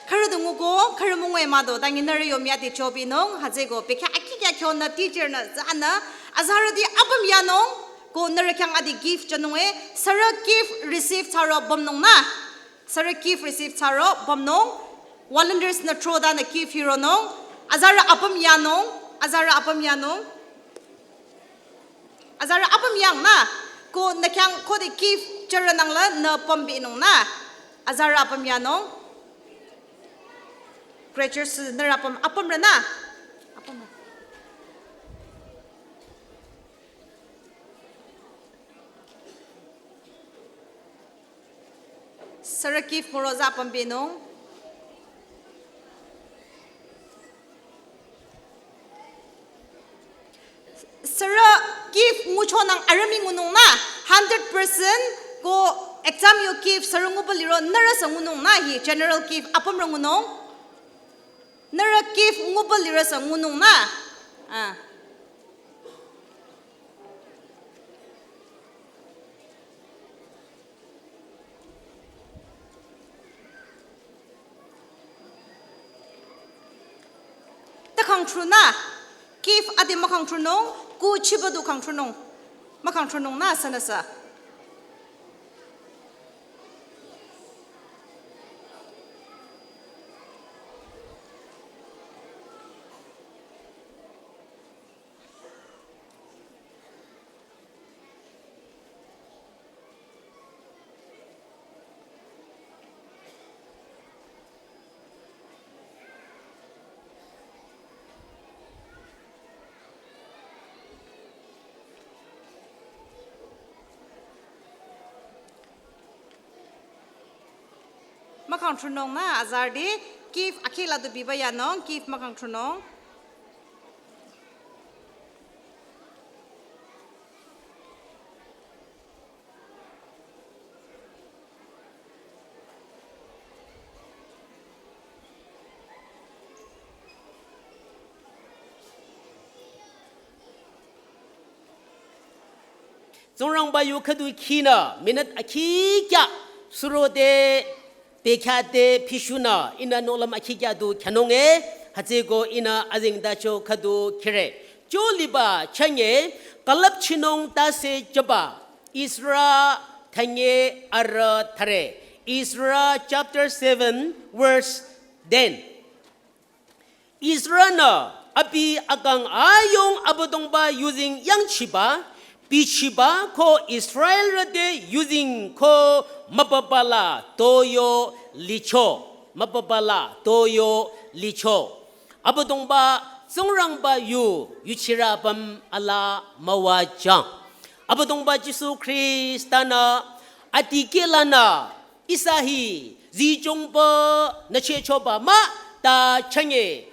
khürü du nguko, khürü müngu e mah do, tangi nührü yo mii ade chobinung, hütsüeko, bekhyah akhi khyah kyonü teacher nü, tsünü, azarüti apüm yanung, ko nührü khyang ade gift chonung e, sürü gift receive thsaro bümnung nü. Sürü gift receive thsaro bümnung, volunteers nü throdanü gift hironung, azarü apüm yanung, azarü apüm yanung. Azarü apüm yang nü, ko nü khyang khode gift Chara nangla nü pümbi nung na. Azarü apüm yanung. Graduate sü nührü apüm, apümrü na. Apümrü. Sürü gift müro tsü apüm binung. Sürü gift nguchonang arüh mii ngunung na hundred percent ko exam yo gift sürü nguba liro nührü sü ngunung na hi general gift apümrü ngunung. Nührü gift nguba liro sü ngunung na. Ah. Ta khangthrunü, gift ade mükhangthrunung, ku chiba du khangthrunung, mükhangthrunung na sünüsü. Mükhangthrunung na azarü di, gift akhila du biba yanung, gift mükhangthrunung. Tsingrangba yu khüdu khinü minute akhi kya surode bekhyah te phishunü ihnü nohlüm akhi kya du khyanung e, hütsüko ihnü azengtacho khüdu khire. Cho liba chünye külüpchinung tase jüba Ezra thünye arüh thüre. Ezra chapter seven verse ten. Ezra-nü abi akang ayung Abüdongba yuzeng yangchiba, bichiba ko Israelrü te yuzeng ko mübübala toyo licho, mübübala toyo licho. Abüdongba Tsingrangba yu yuchirü apüm alaa müwajüng. Abüdongba Jisu Khrista-nü adikehlanü ihsa hi zichongba nüchehchoba mah ta chünye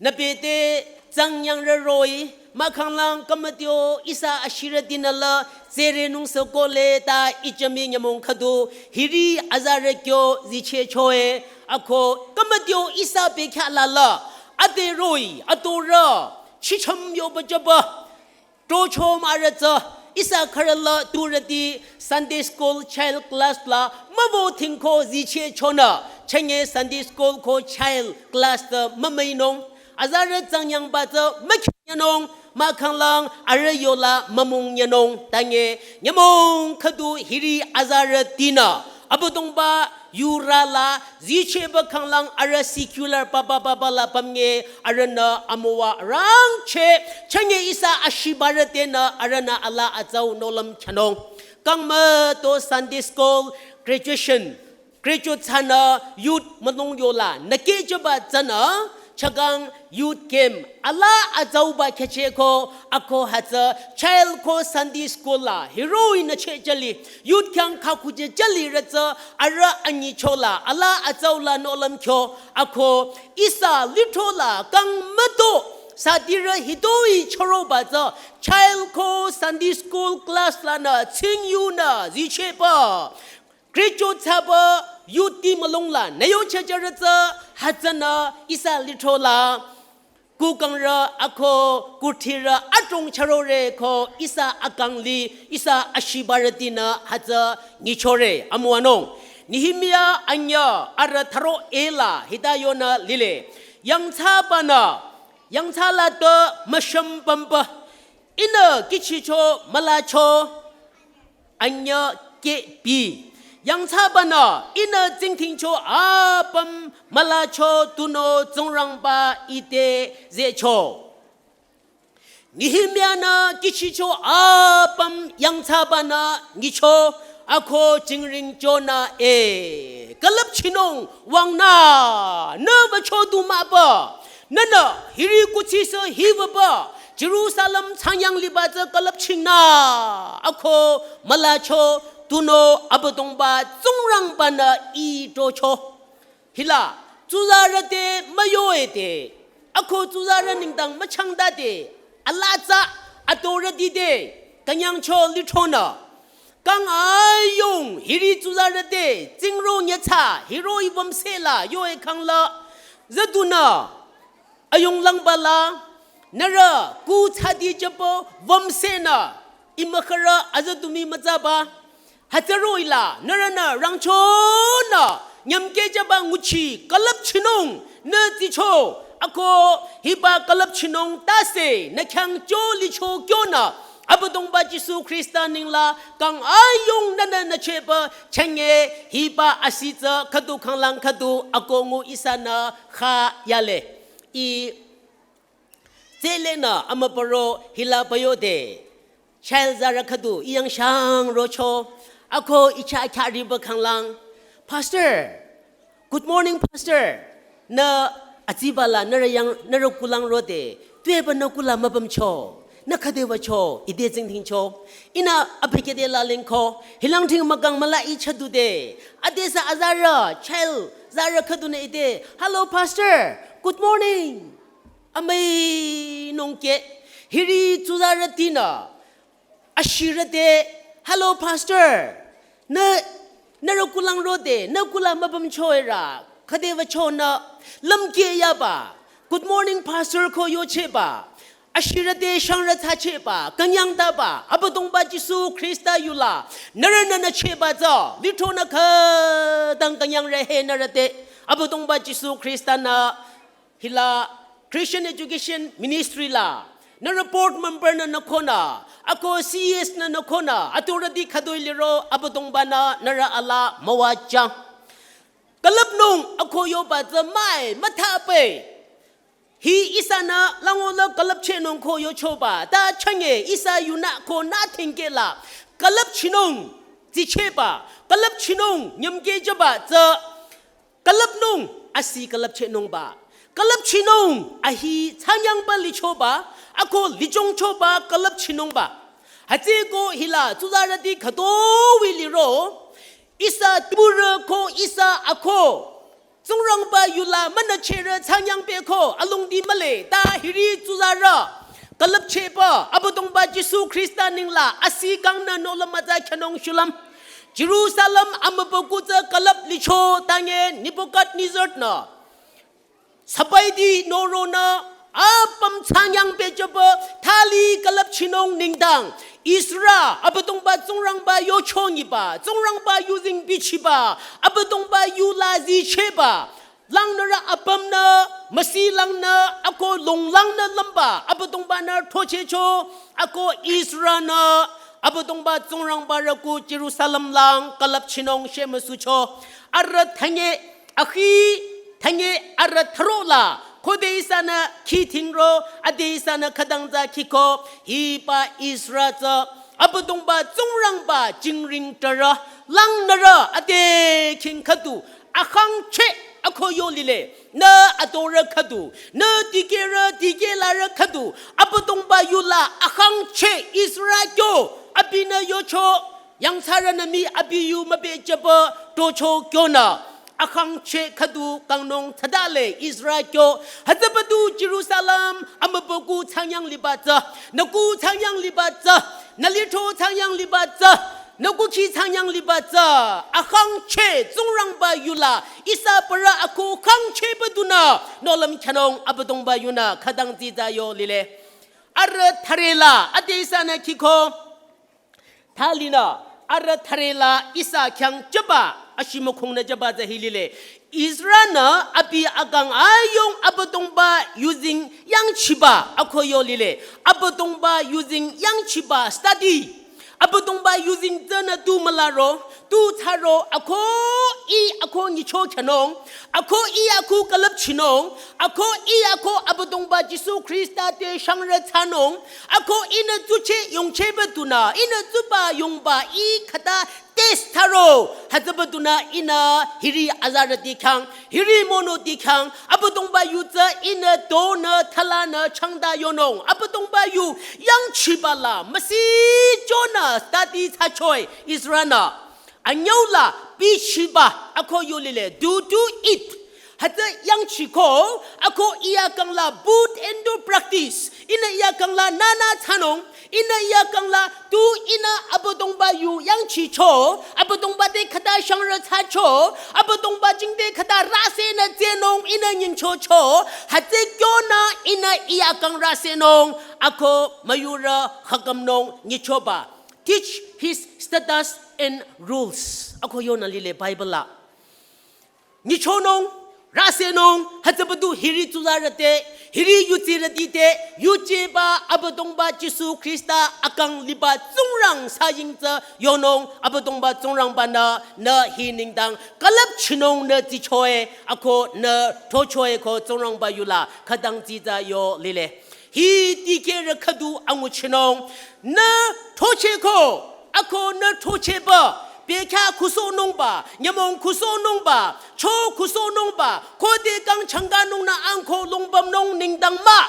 nübete tsangnyang rüroh-i mahkhanglang kümütio ihsa ashirütinü la tsere nungsü kohle ta ijami nyümong khüdu hiri azarü kyo zichehcho e ako kümütio ihsa bekhyah la la ade roh-i atorü chicham yoba jüba Trochom arüh tsü ihsa khürüla turüti Sunday school child class la mübü thingko zichehchonü chünye Sunday school ko child class te mümüinung. Azarü tsangyangba tsü mükhinyanung mahkhanglang arüh yola mümungyanung tanye nyümong khüdu hiri azarütinü Abüdongba yurü la zichehba khanglang arüh secular papa papa la pümnge arühnü amüwa rangcheh chünye ihsa ashibarütinü arühnü alaa atsau nohlüm khyanung. Kang müto Sunday school graduation, graduate thsanü youth münung yola nükehjüba tsünü chakang youth camp alaa atsauba khehchehko ako hütsü child ko Sunday school la hiroh-i nücheh jüli youth khyang khakujü jülirü tsü arüh anyichola alaa atsaula nohlüm kyo ako ihsa lithro la kang müto satirü hitoi chüroba tsü child ko Sunday school class lanü tsingyunü zichehba graduate thsaba youthti mülung la nüyo chehjürü tsü hütsünü ihsa lithro la kukangrü ako kuthirü adrong chürore ko ihsa akang li ihsa ashibarütinü hütsü nyichore amüwanung. Nehemia anyüh arüh thüro e la hita yonü lile. Yangthsabanü, yangthsa la te müshüm pümba. Ihnü kihchicho mülacho anyüh kehbi. Yangthsabanü ihnü tsingdhingcho apüm mülacho tunüo Tsingrangba ite zehcho. Nehemia-nü kihchicho apüm yangthsabanü nyicho Ako jingring jona e, külüpchinung wangnü, nü wücho du mahba, nünü hiri kuthsi sü hi wüba, Jerusalem thsanyang liba tsü külüpchingnü, ako mülacho, tunüo Abüdongba Tsingrangba-nü ih tocho. Hila, tsuzarü te müyo-e te, ako tsuzarü nengdang müchangta te, alaa tsü, atorüti te, künyangcho lithronü. Kang ayung hiri tsuzarü te, tsingro nyetsa, hiroh-i wümsela, yo-e khangla, züdunü, ayung langbala, nührü, kuthsati jüpü, wümsenü, imükhürü, azüdumi mütsaba, hütsüroh-i la, nührünü, rangchonü, nyümkeh jüba nguchi, külüpchinung, nü tsicho, ako, hiba külüpchinung tase, nü khyang cho licho kyonü, Abüdongba Jisu Khrista nengla, kang ayung nünü nü cheba, chenge, hiba asitsü, khüdu khanglang khüdu, ako ngu ihsanü, kha yale. I, tsülenü, amüpüro, hila püyo de. Child zarü khüdu, iyang shang rocho, ako icha kya riba khanglang. Pastor, good morning, Pastor. Nü atsibala, nührü yang, nührü kulang rode. Tuepü nü kula müpümcho. Nü khüde wücho, ide tsingdhingcho. Ihnü abikede lalingko. Hilang thing mükang müla icha dude. Adesü azarü, child, zarü khüdunü ide. Hello, Pastor. Good morning. Amüi nungke. Hiri tsuzarütinü. Ashirü te, "Hello, Pastor. Nü, nührü kulang rode, nü kula müpümcho-e ra, khüde wüchonü, lümkeh yaba. Good morning, Pastor ko yocheba. Ashirü te shangrü thsacheba, künyangtaba, Abüdongba Jisu Khrista yula, nührünü nü cheba tsü, lithronü khüdang künyangre he nührü te, Abüdongba Jisu Khrista-nü, hila Christian Education Ministry la, nührü board member-nü nü khonü, ako C E S-nü nü khonü, authority khütoi liro, Abüdongba-nü nührü alaa müwajüng. Külüpnung ako yoba tsü müi, müthapü. Hi ihsanü lango la külüpchehnung ko yochoba, ta chenge ihsa yunü ko nü thingkeh la, külüpchinung, tsicheba, külüpchinung, nyümkeh jüba tsü, külüpnung, asi külüpchehnungba. Külüpchinung, ahi thsanyangba lichoba, ako lichongchoba külüpchinungba. Hütsüeko hila tsuzarüti khütoi liro, ihsa tpurü ko ihsa ako, Tsingrangba yula münüchehrü thsanyangpü ko, alongdi mühle, ta hiri tsuzarü. Külüpchehba, Abüdongba Jisu Khrista nengla, asi kangnü nohlüm mütsa khyünung shulüm. Jerusalem amübükuh tsü külüp licho tange Nebuchadnezzar-nü. Sabaiti noronü, apüm thsanyangpü jüpü, thali külüpchinung nengdang. Ezra, Abüdongba Tsingrangba yochonyiba, Tsingrangba yuzeng bichiba, Abüdongba yula zichehba. Langnürü apümnü, müsi langnü, ako longlangnü lümba, Abüdongba-nü throchehcho, ako Ezra-nü, Abüdongba Tsingrangba rüku Jerusalem lang külüpchinung shemüsucho. Arüh thanye, akhi thanye arüh thürola, khode ihsanü khi thingro, ade ihsanü khüdang tsü khiko, hiba Ezra tsü, Abüdongba Tsingrangba jingring türü, langnürü, ade khing khüdu, akhangcheh ako yo lile, nü adorü khüdu, nü dikehrü dikehlarü khüdu, Abüdongba yula akhangcheh Ezra kyo, abinü yocho, yangthsarünü mii abi yu mübejüba tocho kyonü. Akhangcheh khüdu kangnung thsadale Ezra kyo. Hütsübadu Jerusalem amübükuh thsanyang liba tsü. Nü kuh thsanyang liba tsü. Nü lithro thsanyang liba tsü. Nü kukhi thsanyang liba tsü. Akhangcheh Tsingrangba yula. Ihsa parü ako khangchehbadunü. Nohlüm khyünung Abüdongba yunü khüdang zita yo lile. Arüh thürela. Ade ihsanü khiko. Thalinü, arüh thürela ihsa khyang jüba, ashimükhongnü jüba tsü hi lile. Ezra-nü abi akang ayung Abüdongba yuzeng yangchiba, ako yo lile. Abüdongba yuzeng yangchiba study. Abüdongba yuzeng tsünü tu mülaro, tu thsaro, ako ih ako nyicho khyünung, ako ih ako külüpchinung, ako ih ako Abüdongba Jisu Khrista te shangrü thsanung, ako ihnü tsucheh yongchehbadunü, ihnü tsuba yongba ih khüta te Test tharo, hütsübadunü ihnü hiri azarüti khyang, hiri monoti khyang, Abüdongba yu tsü ihnü tonü thalanü changta yonung, Abüdongba yu yangchiba la, müsi chonü study thsachoe Ezra-nü. Anyüu la bichiba, ako yu lile, do to eat. Hütsü yangchiko, ako iya kangla put into practice. Ihnü iya kangla nünü thsanung, ihnü iya kangla tu ihnü Abüdongba yu yangchicho, Abüdongba te khüta shangrü thsacho, Abüdongba jingte khüta rüsenü tsehnung ihnü nyingchocho, hütsü kyonü ihnü iya kang rüsenung, ako müyurü khakümnung nyichoba. Teach his statutes and rules. Ako yonü lile Bible la. Nyichonung, rüsenung, hütsübadu hiri tsuzarü te, hiri yutsirüti te, yujeba Abüdongba Jisu Khrista akang liba Tsingrang saying tsü yonung, Abüdongba Tsingrangba-nü, nü hi nengdang külüpchinung nü tsichoe, ako nü throchoe ko Tsingrangba yula, khütang tsitsa yo lile. Hi dikehrü khüdu anguchinung, nü throcheko, ako nü throcheba, bekhyah kusohnungba, nyümong kusohnungba, cho kusohnungba, khode kang changkanung nü angko longbamnung nengdang mah.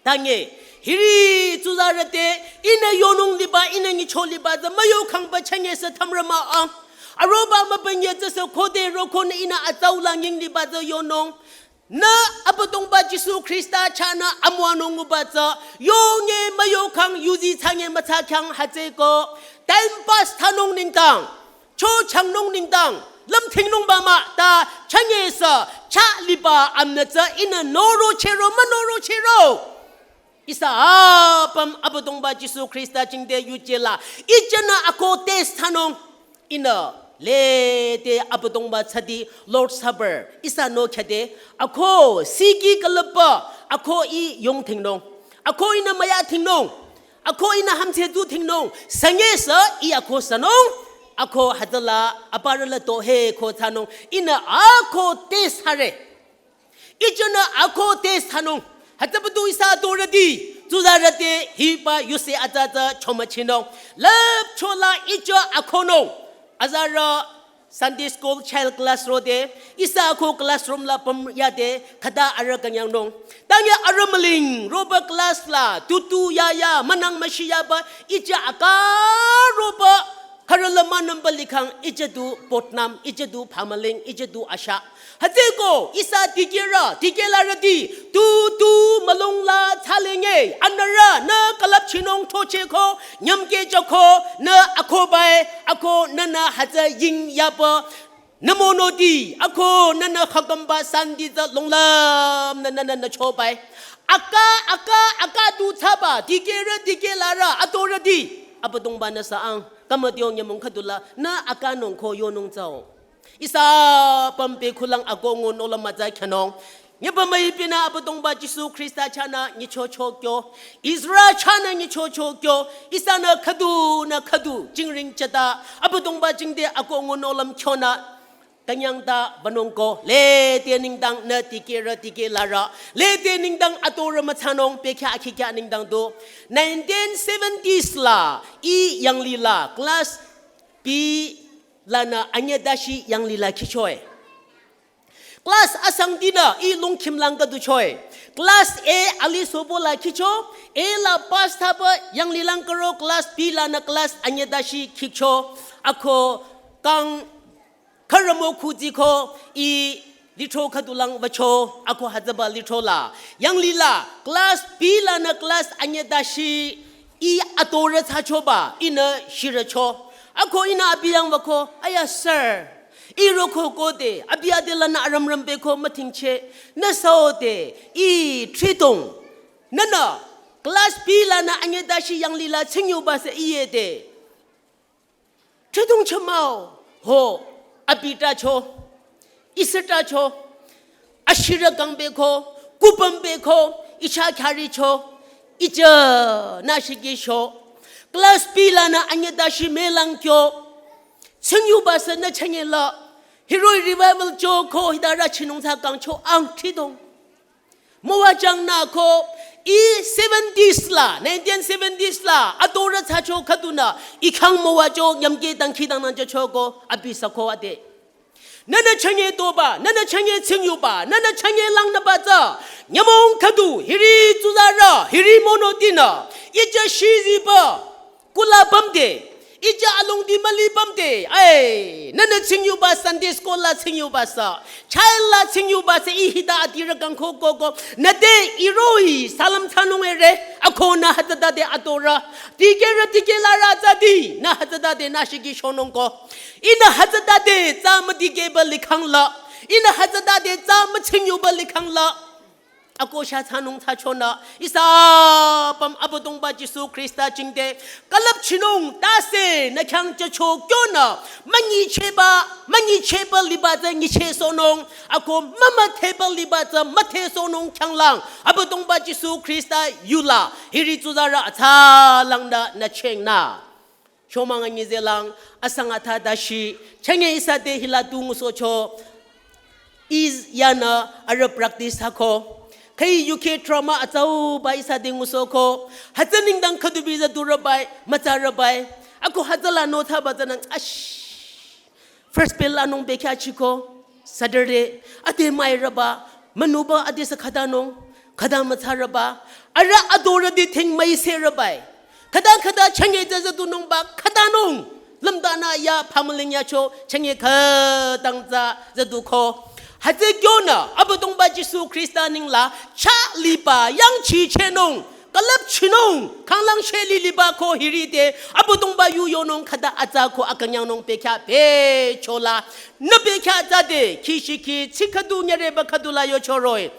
Tange, hiri tsuzarü te, ihnü yonung liba, ihnü nyicho liba, tsü müyo kangba chünye sü thamrü mah ang. Aroba mübünye tsü sü khode roko nü ihnü atsau la nying liba tsü yonung. Nü Abüdongba Jisu Khrista chahnü amüwanung nguba tsü, yonge müyo kang yuzi thsange mütsa khyang hütsüeko, time pass thsanung nengdang, cho changnung nengdang, lümthingnungba mah ta chünye sü, chah liba amnü tsü ihnü norochero münorochero. Ihsa apüm Abüdongba Jisu Khrista jingte yuje la, ijenü ako test thsanung, ihnü lede Abüdongba tsüdi Lord's Supper, ihsa no khyade, ako siki külüpba, ako ih yongthingnung, ako ihnü müyathingnung, ako ihnü hamtse duthingnung, sünye sü ih ako sünung, ako hütsüla aparü la to he ko thsanung, ihnü ako test thsare. Ijenü ako test thsanung. Hütsübadu ihsa atorüti, tsuzarü te hiba yuse atsa tsü chomüchinung. Lüpchola ije akonung. Azarü Sunday school child class rode, ihsa ako classroom la püm yade, khüta arüh künyangnung. Tange arüh müling, roba class la, tutu yaya, münang müshi yaba, ije aka roba, khürü la münümba likhang, ije du Putnam, ije du Phamüling, ije du Asha. Hütsüeko, ihsa dikehrü, dikehlarüti, tu, tu, mülung la, tsalenge, anürü, nü külüpchinung throcheko, nyümkehchoko, nü akobae, ako nünü hütsü ying yaba, nü monoti, ako nünü khakümba santi tsü longlüm, nü, nü, nü, nü chobae. Aka, aka, aka tu thsaba, dikehrü, dikehlarü, atorüti, Abüdongba-nü sü ang, kamadio nyümong khüdula, nü akanung ko yonung tsüo. Ihsa pümpe khulang ako ngun ola mütsa khyanung. Nyeba müipinü Abüdongba Jisu Khrista chahnü nyichocho kyo. Ezra chahnü nyichocho kyo. Ihsanü khüdunü khüdu jingring chata. Abüdongba jingte ako ngun olam khyonü. Künyang ta banung ko. Lede nengdang nü dikehrü dikehlarü. Lede nengdang atorü mütsanung bekhyah akhikyah nengdang du. Nineteen seventies la. Ih yanglila. Class B lanü anyüdashi yanglila khichoe. Class asangtinü ih lungkhim lang khüdu choe. Class A ali sobo la khicho, A la pass thsaba yanglilang karo class B lanü class anyüdashi khicho. Ako kang khürü mo khuziko ih lithro khüdulang wücho, ako hütsüba lithro la. Yanglila class B lanü class anyüdashi ih atorü thsachoba, ihnü shirücho. Ako ihnü abi yang wüko, aya sir. Ih roko khode, abi adelanü arümrüm beko müthingcheh. Nü süode, ih thridong. Nünü, class B lanü anyüdashi yanglila tsingyuba sü ih yede. Thridong chomao, ho, abi tacho. Ihsa tacho, ashirü kang beko, kupüm beko, icha khyaricho, icha nü shikisho. Class B lanü anyüdashi mülang kyo. Tsingyuba sü nü chanyela. Hiroh-i revival cho ko hita rüchinung thsa kangcho ang thridong. Müwajang nü ko, I seventies la, nineteen seventies la, atorü thsacho khüdunü, i khang müwacho, nyamke dangkhidangnang jüchoko, abi süko ade. Nünü chünye toba, nünü chünye tsingyuba, nünü chünye langnüba tsü, nyümong khüdu, hiri tsuzarü, hiri monotinü, ijü shiziba, kula bamde, ijü alongdi müli bamde, ai, nünü tsingyuba Sunday school la tsingyuba sü, child la tsingyuba sü, i hita adirü kangko koko, nüte iroh-i salam thsanung ere, ako nü hütsütade atorü, dikehrü dikehlarü tsüdi, nü hütsütade nü shiki shonung ko, ihnü hütsütade tsü müdikehba likhang la, ihnü hütsütade tsü mütsingyuba likhang la, ako sha thsanung thsachonü, ihsa apüm Abüdongba Jisu Khrista jingte, külüpchinung tase nü khyang jücho kyonü, münyichehba, münyichehba liba tsü nyichehsohnung, ako mümüdheba liba tsü müdhesohnung khyanglang, Abüdongba Jisu Khrista yula, hiri tsuzarü atsalangnü nü chengnü. Shomang anyi zelang, asang atha dashi, chünye ihsa te hila tu ngusohcho, iz yanü arüh practice hako. Khai U K drama atsauba ihsa te ngusohko, hütsü nengdang khüdubi züdurübai, mütsarübai. Ako hütsüla no thaba tsünang, ash. First bell anung bekhyachiko, Saturday, ade müirüba, münuba ade sü khatanung, khata mütsarüba, arüh adorüti thing müiserübai. Khata khata chünye tsü züdunungba, khatanung, lümdanü ya phamüling yacho, chünye khütang tsü züduko. Hütsü kyonü, Abüdongba Jisu Khrista nengla, chah liba yangchichehnung, külüpchinung, khanglang sheli liba ko hiri te, Abüdongba yu yonung khata atsa ko akünyangnung bekhyah bechola, nü bekhyah tsüde, khishikhi, tsi khüdu nyereba khüdula yochoroh-i.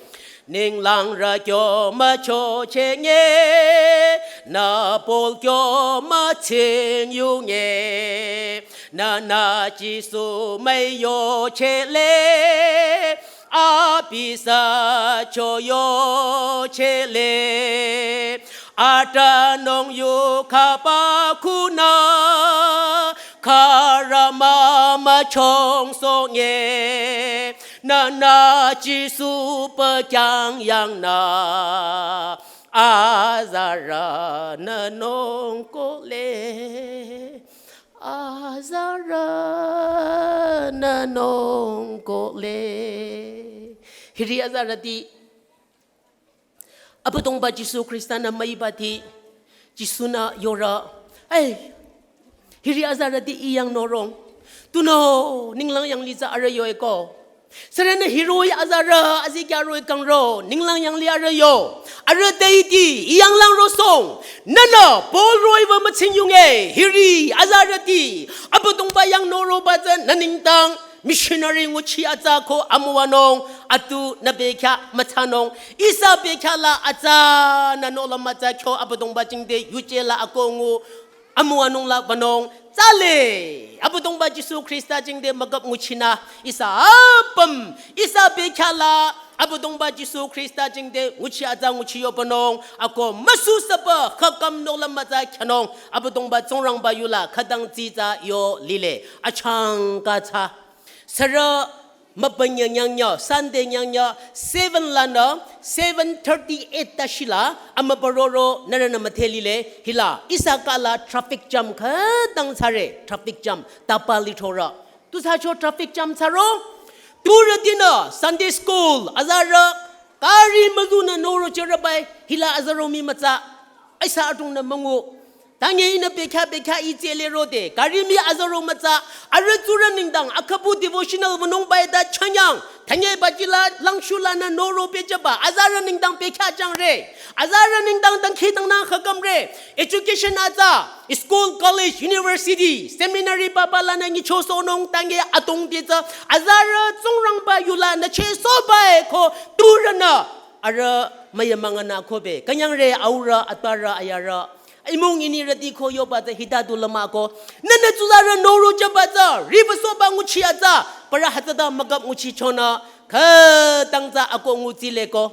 Ninglang rü kyo müchocheh nye, nü Paul kyo mütsingyunye, nünü Jisu müiyochehle, abi sü choyochehle, atranung yu khaba khunü, khürü mümüchongsohnye, nünü Jisu pü khyang yangnü, azarü nünung kohle. Azarü nünung kohle. Hiri azarüti, Abüdongba Jisu Khrista-nü müibati, Jisu-nü yore, ai, hiri azarüti i yang norong. Tunüo, ninglang yanglih tsü arüh yoeko. Sürünü hiroh-i azarü, azikyah roh-i kangro, ninglang yanglih arüh yo. Arüh teiti, i yanglang rosong. Nünü, Paul roh-i wü mütsingyunge, hiri, azarüti. Abüdongba yang noroba tsü nü nengdang, missionary nguchi atsa ko amüwanung, atu nü bekhyah müthsanung. Ihsa bekhyah la atsa nü nohlüm atsa kyo Abüdongba jingte yuje la akongu amüwanung la wünung tsale. Abüdongba Jisu Khrista jingte müküp nguchinü ihsa apüm, ihsa bekhyah la Abüdongba Jisu Khrista jingte nguchi atsa nguchi yo wünung, ako müsusüba khakam nohlüm atsa kyanung, Abüdongba Tsingrangba yula khütang tsitsa yo lile. Achangka tsü. Sürü mübünye nyangnya, Sunday nyangnya, seven lanü, seven thirty-eight tashila, amübü roro, nührünü müdhe lile, hila, ihsa kala traffic jam khütang thsare, traffic jam, tapa lithorü. Tu thsacho traffic jam thsaro, turütinü, Sunday school, azarü, kari müzunü noro jürübai, hila azarü mii mütsa, ihsa adrongnü müngu. Tange ihnü bekhyah bekhyah i tsele rode, kari mii azarü mütsa, arüh tsurü nengdang, akhabu devotional wünungbai ta chanyang, tange bajila langshu lanü noro pehjüba, azarü nengdang bekhyah jangre, azarü nengdang dangkhidangnang khakümre, education atsa, school, college, university, seminary papa lanü nyichosohnung tange atongti tsü, azarü Tsingrangba yula nü chehsohbai ko turünü, arüh müyamünganü kobe, künyangre aurü, atparü, ayarü, imung inirüti ko yoba tsü hita du lümako. Nünü tsuzarü noro jüba tsü, riwüsohba nguchi atsa, parü hütsüta müküp nguchichonü, khütang tsü ako ngutsile ko.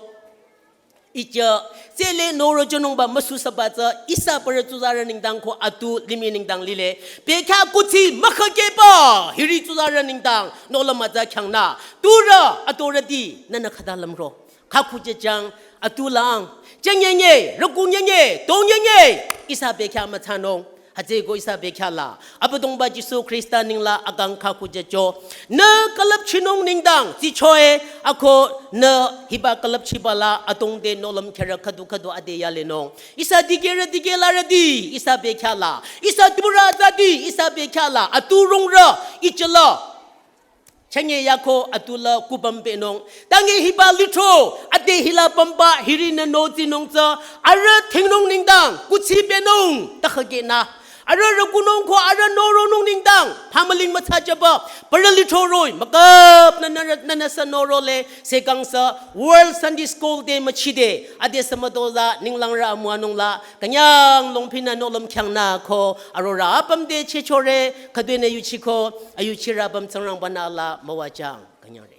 Ijü, tsele noro jünungba müsusüba tsü, ihsa parü tsuzarü nengdang ko atu limih nengdang lile. Bekhyah kuthsi mükhakeba, hiri tsuzarü nengdang, nohlüm atsa kyangnü. Turü, atorüti, nünü khüta lümro. Khakhu jejang, Atulang, chenyenye, rükunyenye, tonyenye, ihsa bekhyah müthsanung. Hütsüeko ihsa bekhyah la Abüdongba Jisu Khrista nengla akang khakujücho. Nü külüpchinung nengdang tsichoe, ako nü hiba külüpchiba la atongde nohlüm kherü khüdu khüdu ade yalenung. Ihsa dikehrü dikehlarüti, ihsa bekhyah la, ihsa Tripura zati, ihsa bekhyah la aturungrü, ichila. Chanye yako atula kupümpehnung. Tange hiba lithro, ade hila pümba, hiri nü notsinung tsü, arüh thingnung nengdang, kuthsi pehnung, takhakena. Arüh rükunung ko arüh noronung nengdang, pamaling müthsajüba, parü lithro roh-i, müküp nü nü nü nü sü norole, sekang sü, World Sunday School Day müchide, ade sü müdoza, ninglangrü amüwanung la, künyang longphinü nohlüm khyang nü ko, arorü apüm te chechore, khüdunü yuchiko, ayuchirü apüm Tsingrangba-nü la müwajüng, künyangre.